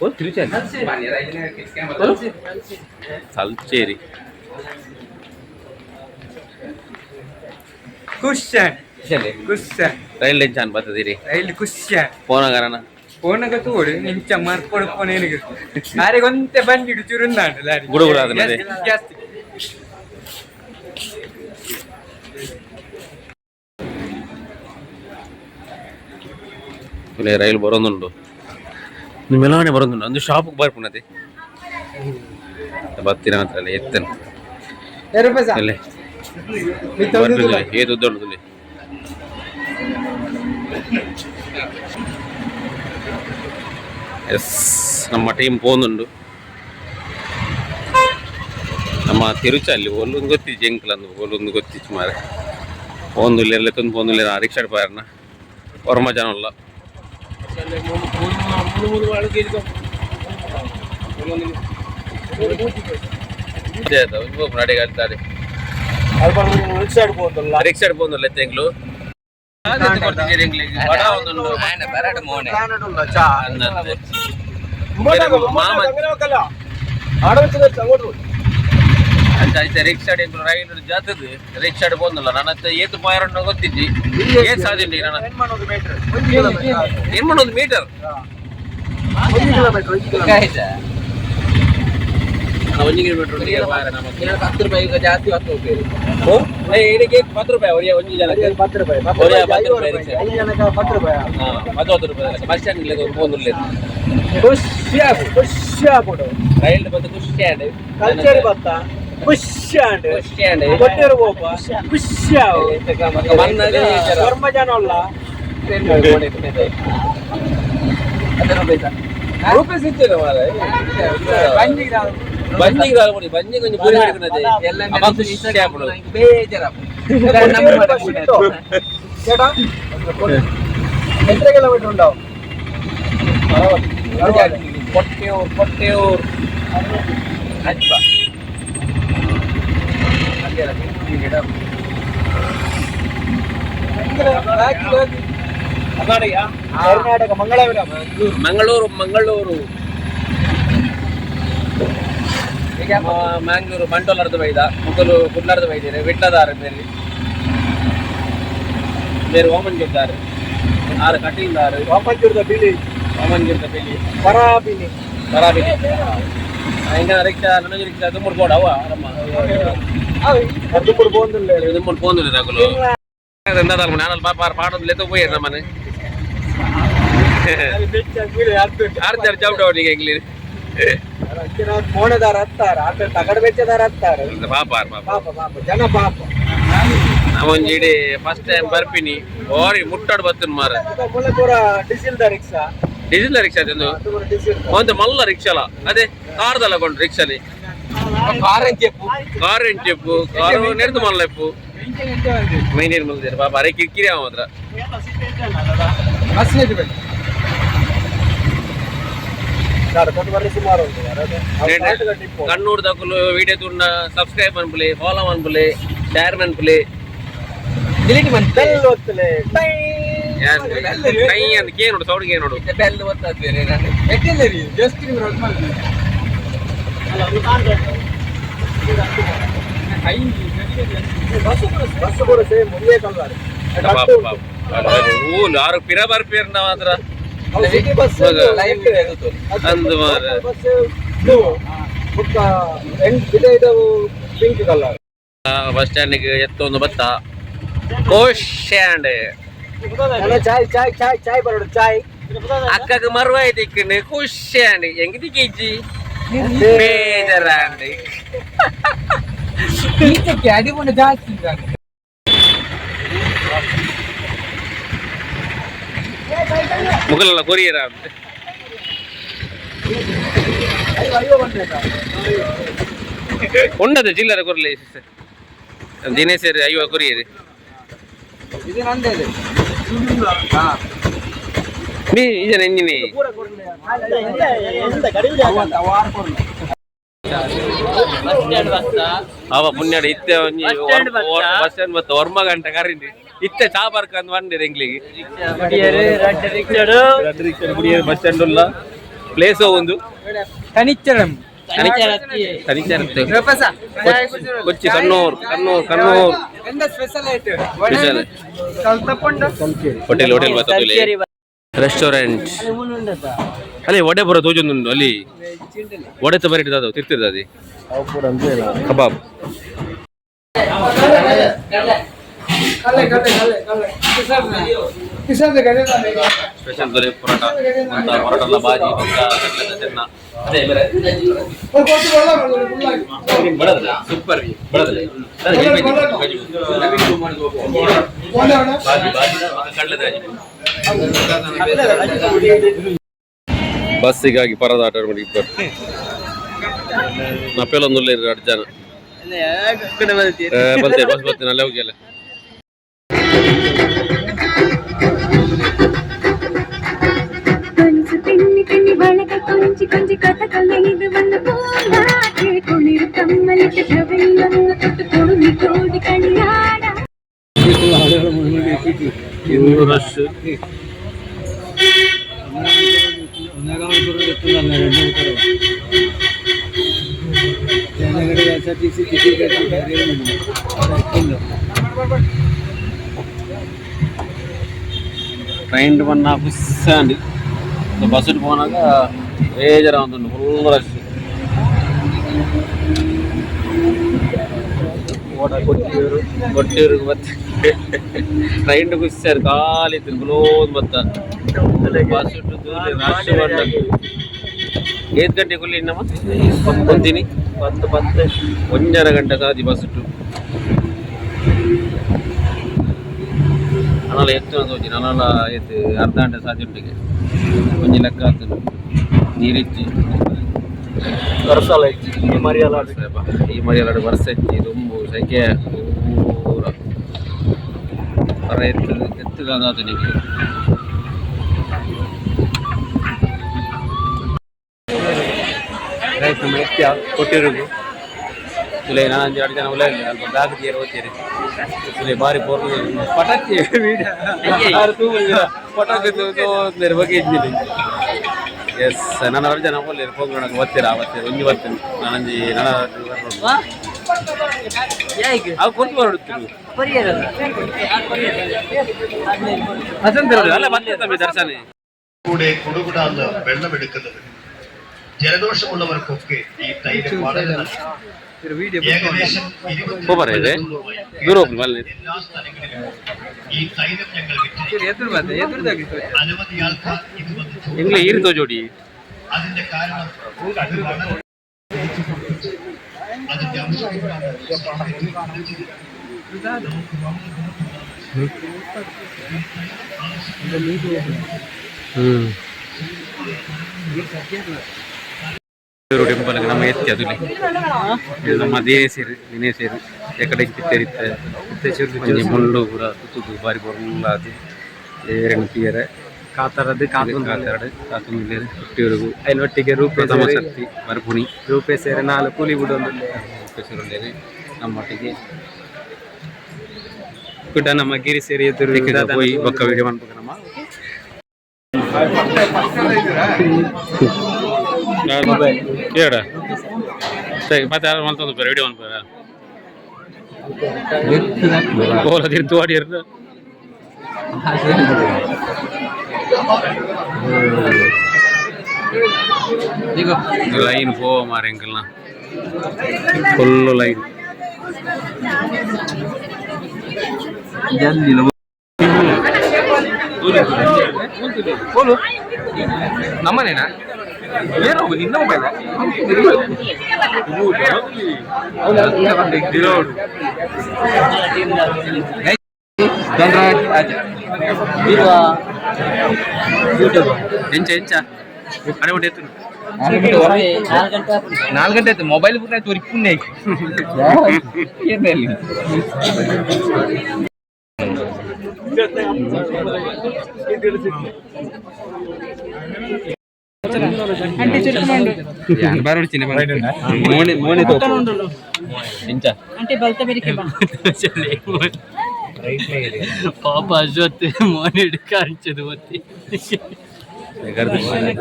Speaker 3: ಓ ತಿರುಚಿ ತಲ್ಚೇರಿ.
Speaker 2: ಖುಷ್ ಖುಷ್.
Speaker 3: ರೈಲ್ ಟೆನ್ಷನ್ ಬರ್ತದಿರಿ.
Speaker 2: ರೈಲ್ ಖುಷ್.
Speaker 3: ಪೋನಗರನ.
Speaker 2: ಫೋನಾಗ ತೋಡು ಇಂಚ ಮರ್ಪೊಡು ಫೋನ್ ಏನಿಗೆ ಲಾರಿಗೆ ಒಂತೆ ಬಂದಿಡು ಚುರುಂದಾಂಡು ಲಾರಿ.
Speaker 3: ಗುಡು ಗುಡು ಆದನ ಅದೇ.
Speaker 2: ಜಾಸ್ತಿ.
Speaker 3: ಇಲ್ಲಿ ರೈಲ್ ಬರೋದುಂಟು, ಮೆಲವಣೆ ಬರೋದುಂಟು. ಒಂದು ಶಾಪಿಗೆ ಬರ್ಪುನತೆ ಬತ್ತಿನ ಮಾತ್ರ ಅಲ್ಲ ಎತ್ತನು. ಅಲ್ಲೇ ಬರ್ಪುಂಡು, ಏತು ಉದ್ದ. ಎಸ್, ನಮ್ಮ ಟೀಮ್ ಪೋನುಂಡು. ನಮ್ಮ ತಿರುಚಲ್ಲಿ ಒಲ್ಲೊಂದು ಗೊತ್ತಿಜ್ಜಿ ಎಂಕ್ಲಂದು, ಒಲ್ಲೊಂದು ಗೊತ್ತಿಜ್ಜಿ ಮಾರೆ. ಪೋಂದುಲ್ಲೆರ್ ಲೆತ್ತೊಂದು ಪೋಂದುಲ್ಲೆರ್ ರಿಕ್ಷಾ ಪಾರ್ನ ಒರ್ಮ ಜನ ಉಲ್ಲ. ನಡಿಗಾಡ್ತಾರೆ ರಿಕ್ಷಾ ಪೋಂದುಲ್ಲ ಎಂಕ್ಲು ಬಡ ಒಂದುಂಡು.
Speaker 6: ಬರಾಟ ಮೋನೆ.
Speaker 3: ಅಂದಂತೆ. ಮಾಮ ಅಂಚ ಐತೆ ರಿಕ್ಷಾ ಎಂಕ್ಲು ರೈಲ್ ಜಾತದ ರಿಕ್ಷಾ ಪೋಂದುಲ್ಲ. ನನ್ನ ಹತ್ರ ಏತು ಪಾಯರನ್ನು ಗೊತ್ತಿಜ್ಜಿ. ಏತ್ ಸಾಧ್ಯ ಉಂಟು ನನ್ನ ಏನ್ ಮಾಡೋದು ಮೀಟರ್.
Speaker 6: ಆಯ್ತಾ?
Speaker 3: ಒಂಜಿ ಕಿಲೋಮೀಟರ್ ಉಂಟು ಈಗ ಪಾಯರ ನಮಕ್.
Speaker 6: 10 ರೂಪಾಯಿ ಈಗ ಜಾಸ್ತಿ ಹತ್ತು ರೂಪಾಯಿ.
Speaker 3: ಓ, ಏ, ಇದಕ್ಕೆ 10 ರೂಪಾಯಿ ಒರಿಯ ಒಂಜಿ ಜನಕ್ಕೆ.
Speaker 2: 10 ರೂಪಾಯಿ.
Speaker 3: ಒರಿಯ 10 ರೂಪಾಯಿ ರಿಕ್ಷಾ.
Speaker 2: ಐದು ಜನಕ್ಕೆ 10 ರೂಪಾಯಿ.
Speaker 3: ಹಾ, 10 ರೂಪಾಯಿ ಬಸ್ ಸ್ಟ್ಯಾಂಡ್ ಪೋಂದುಲ್ಲೆ.
Speaker 2: ಖುಷಿ ಆಪು, ಖುಷಿ ಆಪುಂಡು.
Speaker 3: ರೈಲ್ ಬಂದು ಖುಷಿ ಆಂಡ್.
Speaker 2: ಕಲ್ಚರಿ ಬತ್ತ ಖುಷಿ ಆಂಡ್.
Speaker 3: ಖುಷಿ ಆಂಡ್.
Speaker 2: ಕೊಟ್ಟೆರು ಪೋಪ ಖುಷಿ ಆವು.
Speaker 3: ಬನ್ನಗ
Speaker 2: ಒರ್ಮ ಜನ ಉಲ್ಲ.
Speaker 3: ರೂಪಾಯಿ ಸಿಗ್ತದೆ ಮಾರ್ರೆ. ಬಂಜಿಗೆ ದಾಲ್ ಕೊಡಿ, ಬಂಜಿಗೆ ಒಂಜಿ ಪೂರಿ ಹಿಡ್ಕೊನದೆ. ಅಪ್ಪ ಖುಷಿ ಆಪುಂಡು.
Speaker 6: ಬೇಜಾರಪ್ಪ.
Speaker 2: ചേട്ടാ, എത്ര കിലോമീറ്റർ ഉണ്ടാവും?
Speaker 3: ಕೊಟ್ಟೆಯೂರ್ ಕೊಟ್ಟೆಯೂರ್.
Speaker 2: കർണാടക മംഗളപുരം.
Speaker 3: ಮಂಗಳೂರು ಮಂಗಳೂರು. ಮ್ಯಾಂಗ್ಳೂರು ಬಂಟೋಲಾರ್ದ ಬೈದ ಮುಗಲು ಕುಡ್ಲಾರ್ದ ಬೈದಿರಿ ವಿಟ್ಲದಾರ ಮೇರಿ ಬೇರೆ ಓಮನ್ ಗಿರ್ದಾರು ಆರು ಕಟೀಲ್ದಾರು
Speaker 2: ವಾಪಂಚೂರ್ದ ಬಿಳಿ
Speaker 3: ಓಮನ್ ಗಿರ್ದ ಬಿಳಿ
Speaker 2: ಪರಾಬಿನಿ
Speaker 3: ಬರಾಬಿಲಿ ಹಿಂಗ ರಿಕ್ಷಾ ನನಗೆ ರಿಕ್ಷಾ ದುಮ್ಮುಡು ಬೋಡ ಅವ ನಮ್ಮ
Speaker 2: ದುಮ್ಮುಡು ಬೋಂದುಲ್ಲೆ
Speaker 3: ದುಮ್ಮುಡು ಪೋಂದುಲ್ಲೆ ನಕುಲು ಎಂದಾದಲ್ಲ ನಾನು ಪಾಪ ಪಾಡೊಂದು ಲೆತ್ತ ಪೋಯೇರು ನಮ್ಮನೆ ಆರು ಜನ ಚೌಟ ಅವನಿಗೆ ಎಂಗ್ಲಿ
Speaker 2: ಮೋಣದಾರ ಹತ್ತಾರ ಆತ ತಗಡ ಬೆಚ್ಚದಾರ ಹತ್ತಾರ
Speaker 3: ಪಾಪ ಪಾಪ
Speaker 2: ಪಾಪ ಪಾಪ ಜನ ಪಾಪ
Speaker 3: ನಾವೊಂಜಿ ಇಡೀ ಫಸ್ಟ್ ಟೈಮ್ ಬರ್ಪಿನಿ ಬಾರಿ ಮುಟ್ಟಾಡು ಬತ್ತನ್ ಮಾರ
Speaker 2: ಮುಲ್ಲ ಪೂರ diesel the rickshaw
Speaker 3: diesel rickshaw ತಂದು
Speaker 2: ಡೀಸೆಲ್
Speaker 3: ಒಂದು ಮಲ್ಲ ರಿಕ್ಷಾಲ ಅದೇ ಕಾರ್ದಲ್ಲ ಕೊಂಡು ರಿಕ್ಷಾಲಿ
Speaker 6: ಕಾರ್ ಅಂತ చెప్పు
Speaker 3: ಕಾರ್ ಎಂಟು చెప్పು ಕಾರು ನೆಡ್ದು ಮಲ್ಲ ಇಪ್ಪು ಮೈನೇರ್ ಮಲ್ದೇರು ಪಾಪ ಅರೆ ಕಿರಿಕಿರಿ ಅವ ಮಾತ್ರ
Speaker 2: ಬಸ್ ಸುಮಾರು ಉಂಟು
Speaker 3: ಕಣ್ಣೂರು ದಕುಲು ವಿಡಿಯೋ ತುಂಡ ಸಬ್ಸ್ಕ್ರೈಬ್ ಅನ್ಪುಲೆ ಫಾಲೋ ಅನ್ಪುಲೆ ಶೇರ್ ಅನ್ಪುಲೆ
Speaker 6: ಡಿಲೀಟ್ ಮಂತ್
Speaker 2: ಬೆಲ್ ಒತ್ತಲೆ
Speaker 3: ಕೈ ಅಂತ ಕೇ ನೋಡು ಸೌಂಡ್ ಕೇ ನೋಡು
Speaker 6: ಬೆಲ್ ಒತ್ತದ ನಾನು
Speaker 2: ಎಟ್ಟಿಲ್ಲ ರೀ ಜಸ್ಟ್ ನೀವು ರೊಕ್ಕ ಬಸ್ ಕೂಡ ಸೇಮ್ ಒಂದೇ ಕಲರ್
Speaker 3: ಪಾಪ ಪಾಪ ಊಲು ಆರು ಪಿರ ಬರ್ಪೇರ್ ನಾವ್ ಮಾತ್ರ
Speaker 2: ಸಿಟಿ ಬಸ್
Speaker 6: ಲೈಫ್ ಇರುತ್ತೆ
Speaker 3: ಅಂದು ಮಾರ್ರೆ.
Speaker 2: ಬಸ್ ಬ್ಲೂ ಬುಕ್ಕ ಇದು ಪಿಂಕ್ ಕಲರ್
Speaker 3: ಬಸ್ ಸ್ಟ್ಯಾಂಡಿಗೆ ಎತ್ತೊಂದು ಬತ್ತ ಕೋಶ್ ಸ್ಟ್ಯಾಂಡ್
Speaker 2: ಚಾಯ್ ಚಾಯ್ ಚಾಯ್ ಚಾಯ್ ಬರೋಡು ಚಾಯ್
Speaker 3: ಅಕ್ಕಗೆ ಮರುವಾಯಿ ದಿಕ್ಕಂಡು ಖುಷಿ ಅಂಡ್ ಹೆಂಗ್ ದಿಕ್ಕಿಜ್ಜಿ ಬೇಜಾರಾಂಡ್
Speaker 2: ಈಚಕ್ಕೆ ಅಡಿಗುಣ ಜಾಸ್ತಿ ಇದ್ದಾನೆ
Speaker 3: ಮುಗಲೆಲ್ಲ ಕೊರಿಯರ ಉಂಡದ ಚಿಲ್ಲರೆ ಕೊರ್ಲಿ ದಿನೇಶ್ ಐವ ಕೊರಿಯರ್
Speaker 2: ಇದು ನಂದೇ ಇದೆ
Speaker 3: ನೀ ಇಜನ ಎಂಜಿನಿ ಅವ ಪುಣ್ಯಾಡ ಇತ್ತೆ ಒಂಜಿ ಬಸ್ ಸ್ಟ್ಯಾಂಡ್ ಬತ್ತ ಒರ್ಮ ಗಂಟೆ ಕರಿಂಡಿ ಇತ್ತೆ ಚಾ ಬರ್ಕಂದ್ ಬಂದಿರ ಎಂಗ್ಲಿಗೆ ಬಸ್ ಸ್ಟ್ಯಾಂಡ್ ಉಲ್ಲ ಪ್ಲೇಸ್ ಒಂದು
Speaker 2: ತನಿಚ್ಚರಂ
Speaker 3: ತನಿಚಾರತ್ತೆ ಕೊಚ್ಚಿ ಕಣ್ಣೂರ್ ಕಣ್ಣೂರ್ ಕಣ್ಣೂರ್
Speaker 2: ಎಂದ ಸ್ಪೆಷಲ್ ಆಯ್ತು
Speaker 3: ಸ್ಪೆಷಲ್ ಹೋಟೆಲ್ ಹೋಟೆಲ್ ಬರ್ತದೆ ರೆಸ್ಟೋರೆಂಟ್ ಅಲ್ಲಿ ವಡೆ ಬರೋ ತೋಜೊಂದುಂಡು ಅಲ್ಲಿ ವಡೆ ಬರೀ ದಾದ ತಿರ್ತಿರ್ತದೆ ಕಬಾಬ್ ಸ್ಪೆಷಲ್ ದೊರೆ ಪರೋಟ ಅಂತ ಪರೋಟ ಎಲ್ಲ ಬಾಜಿ ಬೊಕ್ಕ ಕಟ್ಲೆಟ್ ಚೆನ್ನ ಅದೇ ಬೇರೆ ಬಡದಲ್ಲ ಸೂಪರ್ ಬಡದಲ್ಲ ಬಾಜಿ ಬಾಜಿ ಕಡ್ಲೆದ ಬಸ್ಸಿಗಾಗಿ ಪರದಾಟ ಮಾಡಿ ಇಬ್ಬರು ನಪ್ಪೆಲೊಂದುಲ್ಲ ಎರಡು ಜನ ಬರ್ತೇವೆ ಬಸ್ ಬರ್ತೀನಿ ಅಲ್ಲೇ ಹೋಗಿ ಅಲ್ಲ
Speaker 5: கொலுசு பின்னி பின்னி வழக கொஞ்சி கொஞ்சி கதகளி இது வந்து பூங்காற்றே குளிர் கம்மலிட்டு கவையில் வந்து தொட்டு கோடி கோடி களியாட
Speaker 3: ರಶ್ ಟ್ರೈನ್ ಬನ್ನ ಖುಷಿ ಬಸ್ ಪೋನಾಗ ಬೇಜಾರ ಫುಲ್ ರಶ್ ಕೊಟ್ಟಿರು ಮತ್ತೆ ಟ್ರೈನ್ ಖುಷಿ ಖಾಲಿ ತಿರುಗುಲೋದು ಬತ್ತ ಬಸ್ ರಶ್ ಬಂದ ಏತ್ ಗಂಟೆ ಕುಲ್ಲಿ ನಮ್ಮ ಒಂದಿನಿ ಪತ್ತು ಪತ್ತು ಒಂಜರ ಗಂಟೆ ಸಾದಿ ಬಸ್ ಇಟ್ಟು ಅನಲ ಎತ್ತು ತೋಜಿ ನನಲ ಎತ್ತು ಅರ್ಧ ಗಂಟೆ ಸಾದಿ ಉಂಟಿಗೆ ಒಂಜಿ ಲೆಕ್ಕ ಆತನು ನೀರಿಚ್ಚಿ
Speaker 2: ವರ್ಷ ಈ ಮರಿಯಲ್ಲ
Speaker 3: ಈ ಮರಿಯಲಾಡು ವರ್ಷ ಇಚ್ಚಿ ದುಂಬು ಸೆಕೆ ಪೂರ ಪರ ಎತ್ತು ಎತ್ತುಗಾದಾತನಿಗೆ ರೈಟ್ ನಮ್ಮ ಎತ್ಯ ಕೊಟ್ಟಿರುಗು ಉಲೇ ನಾನು ಎರಡು ಜನ ಉಲೇ ಅಲ್ಪ ಬ್ಯಾಗ್ ತೀರ ಓದ್ತೀರಿ ಉಲೇ ಬಾರಿ ಪೋರ್ಲು ಪಟಾಕಿ ಯಾರು ತೂಗುದಿಲ್ಲ ಪಟಾಕಿ ತೋರ್ತಾರೆ ಬಗ್ಗೆ ಇದ್ದೀನಿ ಎಸ್ ನನ್ನ ಜನ ಪೋಲೇರು ಪೋಂಗಣಕ್ಕೆ ಬರ್ತೀರಾ ಬರ್ತೀರ ಒಂಜಿ ಬರ್ತೀನಿ ನಾನಂಜಿ ನನ್ನ ಅವು ಕೊಟ್ಟು ಬರುತ್ತೀರಿ അല്ല ಬಂದೆ തമ്പി ദർശന.
Speaker 7: കൂടെ കുടുകുടാന്ന് വെള്ളമെടുക്കുന്നത് ജലദോഷമുള്ളവർക്കൊക്കെ ഈ തൈര് വളരെ നല്ലതാണ്. ഏകദേശം 22
Speaker 3: പോപറ ಇದೆ ದೂರ ಹೋಗ್ಲಿ ಮಲ್ಲಿ.
Speaker 7: എല്ലാ സ്ഥലങ്ങളിലും ഈ തൈലം ഞങ്ങൾ വിറ്റിരിക്കുന്നു.
Speaker 2: ಎದುರು ಬಂದೆ ಎದುರು
Speaker 7: അനവധി ആൾക്കാർ ഇത് വന്ന് ചോദിച്ചു.
Speaker 3: എങ്കിലും ഈരുത്തോ ജോഡി.
Speaker 7: അതിന്റെ കാരണം അത് വളരെ അതിന്റെ ഔഷധമാണ് ശരീരത്തിൽ കുറച്ചത്. നമുക്ക് വളരെ ഗുണപ്രദമാണ്.
Speaker 3: ಟೆಂಪಲ್ ನಮ್ಮ ಎತ್ತಿ ಅದು ಇದು ನಮ್ಮ ದಿನೇಶರು ದಿನೇಶರು ಎಕಡೆ ಇತ್ತೆ ಒಂಜಿ ಮುಳ್ಳು ಪೂರ ತುತ್ತುದು ಬಾರಿ ಬೊರ್ಲ ಅದು ಏರೆನ್ ತೀಯರೆ.
Speaker 2: ಕಾತರದ್ದು.
Speaker 3: ಕಾತರಡು ಕಾತೊಂದುಲ್ಲೆರ್ ಒಟ್ಟಿಯೂರುಗು.
Speaker 2: ಐನೊಟ್ಟಿಗೆ ರೂಪೇ.
Speaker 3: ಪ್ರಥಮ ಶಕ್ತಿ ಬರ್ಪುಣಿ.
Speaker 2: ರೂಪೇ ಸೇರೆ ನಾಲ್ ಕೂಲಿ ಬಿಡೊಂದುಲ್ಲೆ.
Speaker 3: ಹೆಸರುಲ್ಲೆರ್ ನಮ್ಮೊಟ್ಟಿಗೆ.
Speaker 2: ಕುಡ ನಮ್ಮ ಗಿರಿ ಸೇರಿ ಎದುರು.
Speaker 3: ಪೋಯಿ ಬೊಕ್ಕ ವಿಡಿಯೋ ಮನ್ಪುಗ ನಮ್ಮ. ಕೇಡ ಸರಿ ಮತ್ತೆ ಯಾರು ಮಲ್ತೊಂದು ವಿಡಿಯೋ ಮನ್ಪುರ ಕೋಲ ತಿರ್ತು ಆಡಿರ್ದು. ಲೈನ್ ಪೋವ ಮಾರೆ ಎಂಕಲ್ನ ಫುಲ್ ಲೈನ್.
Speaker 2: ಕೋಲು ನಮ್ಮನೇನಾ? ಏನೋ ನಿನ್ನ ಮೊಬೈಲ್.
Speaker 3: ಎಂಚ ಎಂಚ ಅಡೆ ಒಟ್ಟು ಎತ್ತುನು.
Speaker 6: 4 ಗಂಟೆ ಆಯ್ತು ಮೊಬೈಲ್ ಪೂರ ಆಯ್ತು ಇಪ್ಪುನ್ನೇ. ಮೋನೆ ಮೋನೆ
Speaker 3: ಎಂಚ
Speaker 8: అంటే బలత పెరిగి.
Speaker 6: ಪಾಪ ಅಶ್ವತ್ ಮೋನೆ ಕಾಣಿಸದು ಒತ್ತಿ.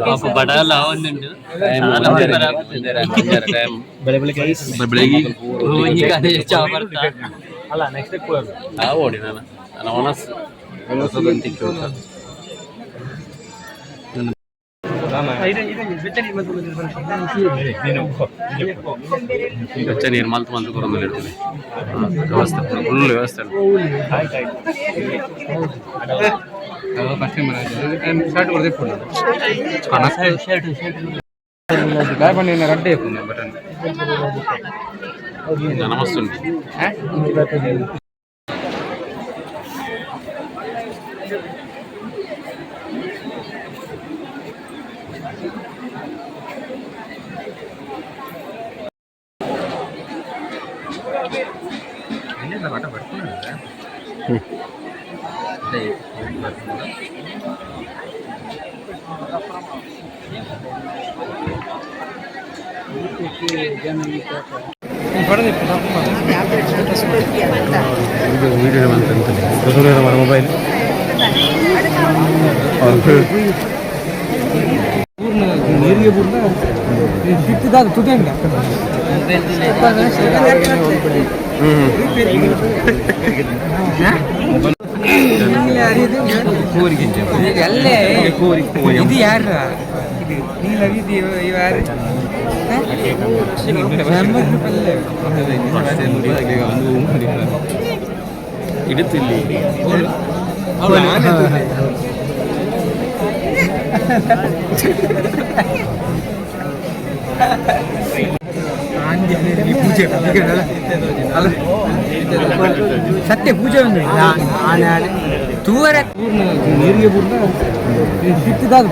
Speaker 6: ಪಾಪ ಬಡಲ ಒಂದುಂಡು.
Speaker 3: ಬೆಳಗ್ಗೆ
Speaker 6: ಒಂಜಿ ಕಾಲೇ ಚಾ ಬರ್ತಾ.
Speaker 3: ಆ ಓಡಿ ನಾನು ನನ್ನ ಮನಸ್ಸು ತಿಕ್ಕಿ. ಬೆಚ್ಚ ನೀರು ಮಲ್ತು ಮಲ್ತು ಕೊರೊಂದು ಇರ್ತದೆ. ವ್ಯವಸ್ಥೆ ಫುಲ್ ವ್ಯವಸ್ಥೆ.
Speaker 2: ಶರ್ಟ್ ಕೊಡ್ದೆ ರಡ್ಡೆ ಬಟನ್.
Speaker 3: ನಮಸ್ತೆ. ವಿಡಿಯೋ ಅಂತ ಮೊಬೈಲ್.
Speaker 2: ಅಲ್ಲೇ ಇದು ಯಾರ ಇದು ನೀಲ ಇದು ಇವ ಯಾರು?
Speaker 3: ಇಡುತ್ತಿಲ್ಲಿ.
Speaker 2: ಪೂಜೆ ಅಲ್ಲ ಸತ್ಯ ಪೂಜೆ ಒಂದು ಆನೆ ಆನೆ ತೂವರ ನೀರಿಗೆ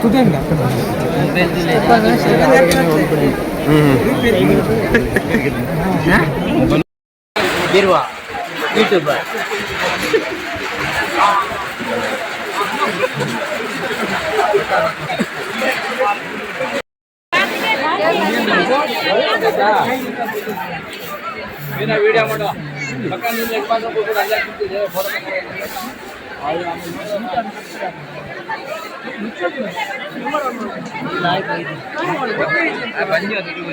Speaker 2: ತುದೆ.
Speaker 6: ಬಿರ್ವಾ ಯೂಟ್ಯೂಬರ್.
Speaker 2: ವಿಡಿಯೋ.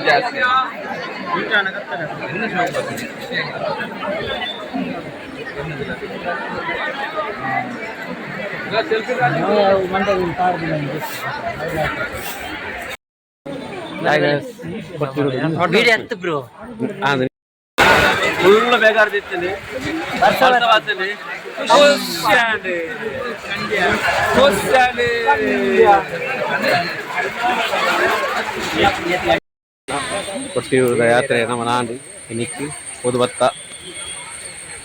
Speaker 2: ಜಾಸ್ತಿ.
Speaker 6: ಬ್ರೋ.
Speaker 1: ಫುಲ್ ಬೇಗಾರ್ದಿತ್ತೇನೆ. ಕೊಟ್ಟಿಯೂರ ಯಾತ್ರೆ ನಮ್ಮ ನಾಡು ಇನ್ನಿಕ್ಕಿ ಪೊದು ಬತ್ತ.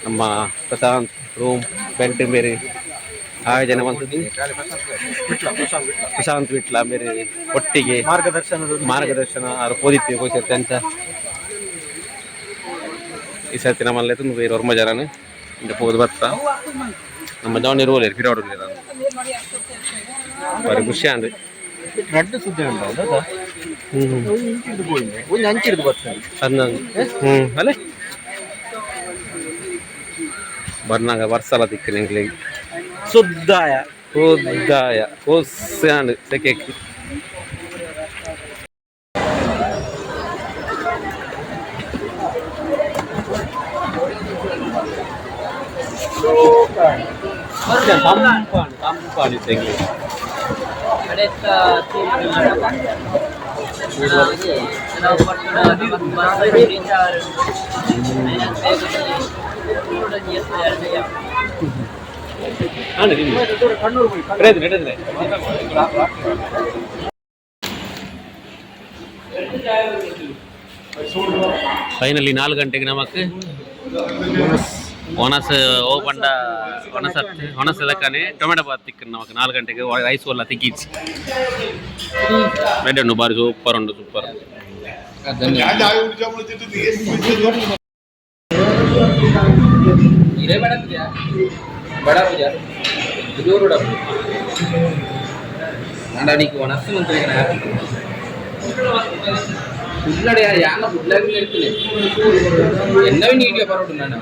Speaker 1: ನಮ್ಮ ಪ್ರಶಾಂತ್ ರೂಮ್ ಬೆಂಟ್ ಬೇರೆ ಆಯೋಜನೆ ಮಂತದ್ದು. ಪ್ರಶಾಂತ್ ವಿಟ್ಲ ಬೇರೆ ಒಟ್ಟಿಗೆ ಮಾರ್ಗದರ್ಶನ ಮಾರ್ಗದರ್ಶನ ಆರು ಪೋದಿತ್ತಿ ಪೋಸಿರ್ತೆ ಅಂತ. ಈ ಸರ್ತಿ ನಮ್ಮಲ್ಲೇ ತುಂಬ ಬೇರೆ ಒರ್ಮ ಜನನೇ ಇಂದ ಪೋದು ಬತ್ತ. ನಮ್ಮ ಜವನ್ ಇರುವಲ್ಲ ಪಿರಾಡು ಬಾರಿ ಖುಷಿ ಆಂಡ್.
Speaker 2: ರಡ್ಡು ಸುದ್ದಿ ಉಂಟು. ಒಂಜಿ ಅಂಚಿಡ್ದು ಬರ್ತದೆ.
Speaker 1: ಹನ್ನೊಂದು ಹ್ಞೂ ಅಲ್ಲೇ ಬರ್ನಾಗ ವರ್ಸಲ ದಿಕ್ಕು ನಿಂಗ್ಲಿಗೆ.
Speaker 2: ಸುದ್ದಾಯ.
Speaker 1: ಶುದ್ಧಾಯ ಖುಷಿ ಸೆಕೆಕ್. ತಂಪಾಣು ತಂಪಾಣು ತೆಂಗಿ. ಫೈನಲಿ 4 ಗಂಟೆಗೆ ನಮಕ್ ಒಣಸ್ ಓ ಪಂಡ ಒಣಸ ಒಣಸ್ ಲಕ್ಕನೆ ಟೊಮೆಟೊ ಬಾತ್ ತಿಕ್ಕ ನಮಕ್ 4 ಗಂಟೆಗೆ. ರೈಸ್ ಒಲ್ಲ ತಿಕ್ಕಿಚಿ ರೆಡಿ ಉಂಡು. ಬಾರಿ ಸೂಪರ್ ಉಂಡು, ಸೂಪರ್.
Speaker 2: ಇರೇ ಬಡ ಪೂಜಾ ಬಡ ಪೂಜಾ ಜೋರು ಡಬ್ಬು ನೀకు ಒಣಸ್ಸು ಮಂತ್ರಿ ಫುಲ್ಲಡೆ ಯಾನ ಫುಲ್ಲಾಗಿ ಹೇಳ್ತೀನಿ എന്നവൻ വീഡിയോ പറഞ്ഞിട്ടുണ്ടാണ്.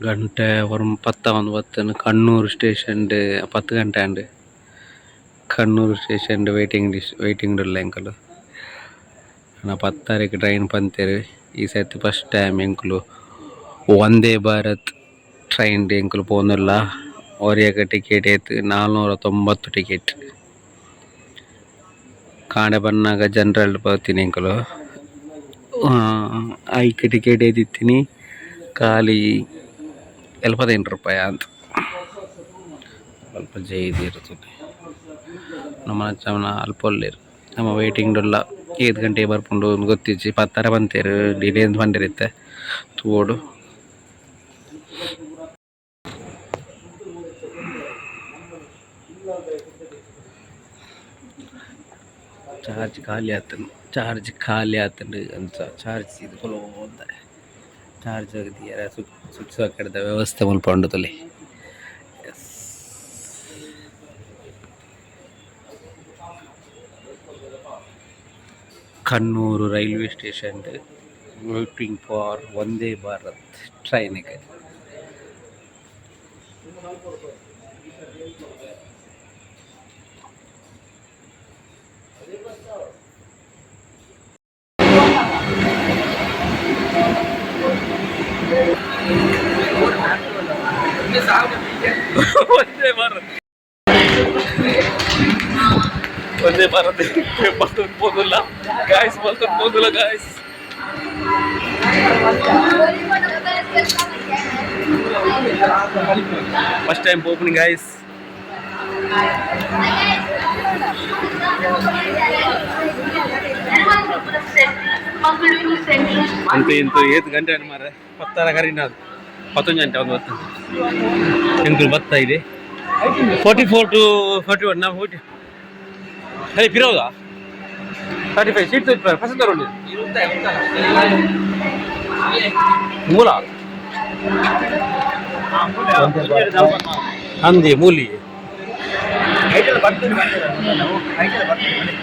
Speaker 3: ಗಂಟೆ ಒರ್ಂ ಪತ್ತ ಒಂದು ಬತ್ತನು ಕಣ್ಣೂರು ಸ್ಟೇಷನ್ 10 ಗಂಟೆ ಆಂಡ್. Kannur station waiting list waiting ಉಲ್ಲ ಎಂಕುಲು. ನಾ 10 ತಾರೀಕು ಟ್ರೈನ್ ಪಂತೇರು. ಈ ಸರ್ತಿ ಫಸ್ಟ್ ಟೈಮ್ ಎಂಕುಲು ವಂದೇ ಭಾರತ್ ಟ್ರೈನ್ ಎಂಕುಲು ಪೋನುಲ್ಲ. ಒರಿಯಕ ಟಿಕೆಟ್ ಏತ್ 490 ಟಿಕೆಟ್. ಕಾಂಡೆ ಬನ್ನಾಗ ಜನರಲ್ ಪೋತಿನಿ ಎಂಕುಲು. ಐಕ್ ಟಿಕೆಟ್ ಏತಿತ್ತೀನಿ ಖಾಲಿ 75 ರೂಪಾಯಿ ಅಂತ. ಅಲ್ಪ ಜೈದ್ ಇರ್ತದೆ. ನಮ್ಮ ಚಮನ ಅಲ್ಪ ಒಲ್ಲೇರು. ನಮ್ಮ ವೇಟಿಂಗ್ ಉಲ್ಲ. ಏತ್ ಗಂಟೆಗೆ ಬರ್ಪುಂಡು ಗೊತ್ತಿಜ್ಜಿ. ಪತ್ತರ ಬಂತೇರು ಡಿಲೇ ಅಂತ ಬಂದಿರುತ್ತೆ ತೂವೊಡು. ಚಾರ್ಜ್ ಖಾಲಿ ಆತಂಡು, ಚಾರ್ಜ್ ಖಾಲಿ ಆತಂಡು ಅಂತ. ಚಾರ್ಜ್ ಇದು ಚಾರ್ಜ್ ಆಗಿದೆ. ಸ್ವಿಚ್ ಹಾಕಡ್ದ ವ್ಯವಸ್ಥೆ ಮುಲ್ಪ ಉಂಡು ತುಲೆ. S. Kannur railway station waiting for Vande Bharat ಟ್ರೈನಿಗೆ.
Speaker 1: ವಂದೇ ಭಾರತ್, ವಂದೇ ಭಾರತ್ ಬರ್ತದೆ ಪೋದಿಲ್ಲ ಗಾಯ್ಸ್, ಬರ್ತದೆ ಪೋದಿಲ್ಲ ಗಾಯ್ಸ್. ಫಸ್ಟ್ ಟೈಮ್ ಪೋಪುನಿ ಗಾಯ್ಸ್. ಅಂತ ಇಂತು ಏತ್ ಗಂಟೆ ಅನ್ನು ಮಾರ್ರೆ. ಪತ್ತರ ಕರಿನ ಅದು ಪತ್ತೊಂದು ಗಂಟೆ ಒಂದು ಬತ್ತ ಎಂಕುಲು ಬತ್ತ ಇದೆ. 44 ಟು 41 ನಾವು 40 ಅದೇ ಪಿರೋದ 35 ಸೀಟ್ ಫಸ್ಟ್ ತಗೊಂಡು ಮೂಲ ಅಂದಿ ಮೂಲಿ.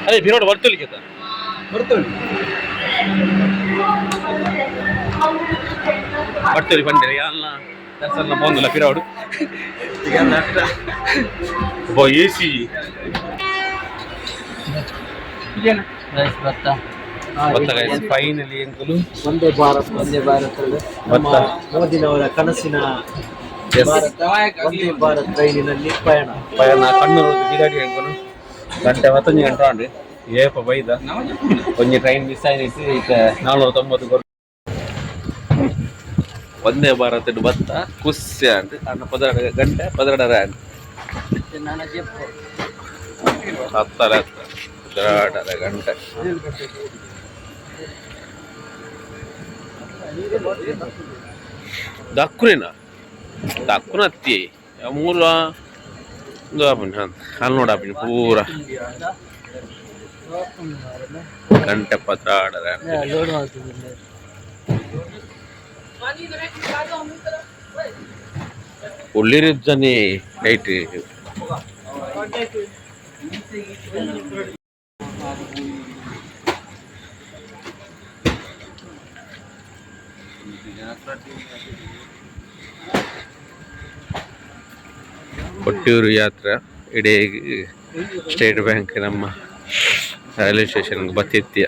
Speaker 3: ಅದೇ ಬಿರೋಡ್ ಬರ್ತಲಿಕ್ಕೆ ಬರ್ತಲಿ ಬಂದಿರ ಯಾಲ್ನ ದರ್ಶನ ಬಂದಿಲ್ಲ ಪಿರೋಡು. ಬೋ ಎ ಸಿ.
Speaker 6: ರೈಸ್ ಭತ್ತ.
Speaker 3: ಫೈನಲಿ ಎಂಕುಲು
Speaker 6: ಒಂದೇ ಭಾರತ್, ಒಂದೇ ಭಾರತ್, ನಮ್ಮ
Speaker 3: ಭತ್ತ.
Speaker 6: ಮೋದಿನವರ ಕನಸಿನ ಭಾರತ, ಒಂದೇ ಭಾರತ್ ರೈಲಿನಲ್ಲಿ ಪಯಣ.
Speaker 3: ಪಯಣ. ಕಣ್ಣೂರು ಬಿದಾಡಿ ಎಂಕುಲು ಗಂಟೆ ಮತ್ತೊಂಜಿ ಗಂಟೆ ಉಂಡು. ಏಪ ಬೈದ ಒಂಜಿ ಟ್ರೈನ್ ಮಿಸ್ ಆಯ್ತು. ಈಗ 490 ಕೊರ್ ಒಂದೇ ಭಾರತ್ ಬತ್ತ ಕುಸ್ಯ ಅಂಡ್ ಅಣ್ಣ 12 ಗಂಟೆ 12 ಆಂಡ್ ಹತ್ತರ 12.5 ಗಂಟೆ. ದಕ್ಕುನೇನಾ ದಕ್ಕುನ ಅತ್ತಿ ಮೂಲ ಒಂದು ಆಪುಂಡು. ಹಾಂ, ಅಲ್ಲಿ ನೋಡಾಪಿನ ಪೂರ ಗಂಟೆ 12.5.
Speaker 6: ಲೋಡ್ ಮಾಡ್ತಿದ್ದೀನಿ.
Speaker 3: ಒಳ್ಳಿರಿದ್ದಾನೆ ನೈಟ್. ಕೊಟ್ಟಿಯೂರು ಯಾತ್ರೆ ಇಡೀ ಸ್ಟೇಟ್ ಬ್ಯಾಂಕ್ ನಮ್ಮ ರೈಲ್ವೆ ಸ್ಟೇಷನ್ ಬತ್ತಿತ್ತೀಯ.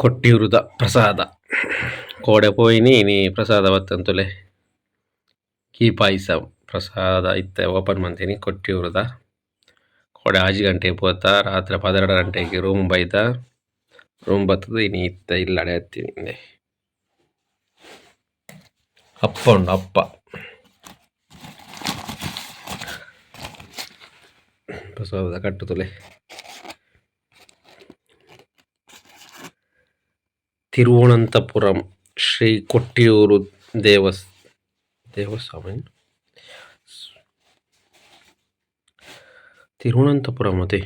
Speaker 3: ಕೊಟ್ಟಿಯೂರುದ ಪ್ರಸಾದ ಕೋಡೆ ಪೋಯಿನಿ ನೀ ಪ್ರಸಾದ ಬತ್ತಂತುಲೆ. ಕೀ ಪಾಯಸ ಪ್ರಸಾದ ಇತ್ತೆ ಓಪನ್ ಮಂತೀನಿ ಕೊಟ್ಟಿಯೂರುದ. ಕೋಡೆ 6 ಗಂಟೆಗೆ ಪೋತ, ರಾತ್ರಿ 12 ಗಂಟೆಗೆ ರೂಮ್ ಬೈದ. ರೂಮ್ ಬತ್ತದ ಇನಿ ಇತ್ತ ಇಲ್ಲಡೆ ಹತ್ತೀನಿ. ಅಪ್ಪ ಉಂಡು ಅಪ್ಪ ಪ್ರಸಾದ ಕಟ್ಟು ತುಲೆ. ತಿರುವನಂತಪುರಂ ಶ್ರೀ ಕೊಟ್ಟಿಯೂರು ದೇವಸ್ವಾಮಿ ತಿರುವನಂತಪುರಂ ಅದೇ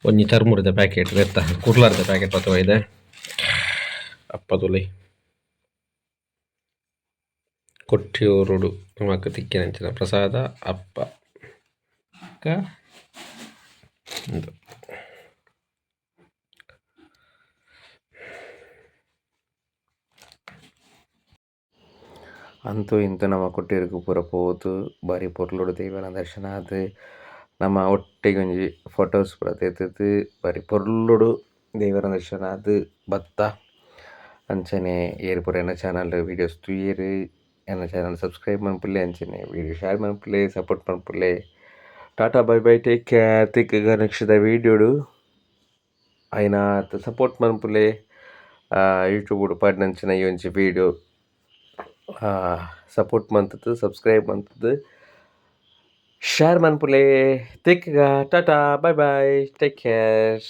Speaker 3: ಒಂಜಿ ಚರ್ಮುರದ ಪ್ಯಾಕೆಟ್ ಬೆತ್ತ ಕುರ್ಲಾರ್ದ ಪ್ಯಾಕೆಟ್ ಪತ್ತ ಇದೆ ಅಪ್ಪ ತುಲೆ. ಕೊಟ್ಟಿಯೂರುಡು ನಮಕ್ ತಿಕ್ಕಿನಂಚಿನ ಪ್ರಸಾದ ಅಪ್ಪ ಕ ಉಂದು.
Speaker 4: ಅಂತೂ ಇಂತೂ ನಮ್ಮ ಕೊಟ್ಟಿಯೂರುಗು ಪೂರ ಪೋದು ಬಾರಿ ಪೊರ್ಲುಡು ದೈವನ ದರ್ಶನ ಆದ್ ನಮ್ಮ ಒಟ್ಟಿಗೆ ಒಂಜಿ ಫೋಟೋಸ್ ಪೂರ ದೆತ್ತುದು ಬಾರಿ ಪೊರ್ಲುಡು ದೇವರ ದರ್ಶನ ಆದ್ ಬತ್ತ. ಅಂಚನೆ ಏರ್ ಪೂರ ಎನ್ನ ಚಾನಲ್ ವೀಡಿಯೋಸ್ ತೂಯೆರ್, ಎನ್ನ ಚಾನಲ್ ಸಬ್ಸ್ಕ್ರೈಬ್ ಮನ್ಪುಲೆ, ಅಂಚನೆ ವೀಡಿಯೋ ಶೇರ್ ಮನ್ಪುಲೆ, ಸಪೋರ್ಟ್ ಮನ್ಪುಲೆ. Tata, bye bye, take care. ತಿಕ್ಕುಗ ನೆಕ್ಸ್ಟ್ ದ ವೀಡಿಯೋಡು. ಆಯ್ನಾತ್ ಸಪೋರ್ಟ್ ಮನ್ಪುಲೆ. ಯೂಟ್ಯೂಬ್ ಪಾಡ್ನಂಚಿನ ಈ ಒಂಜಿ ವೀಡಿಯೋ ಸಪೋರ್ಟ್ ಮಂತುದು, ಸಬ್ಸ್ಕ್ರೈಬ್ ಮಂತುದು, ಶೇರ್ ಮನ್ಪುಲೆ. ತಿಕ್ಕುಗ, tata, bye bye, take care.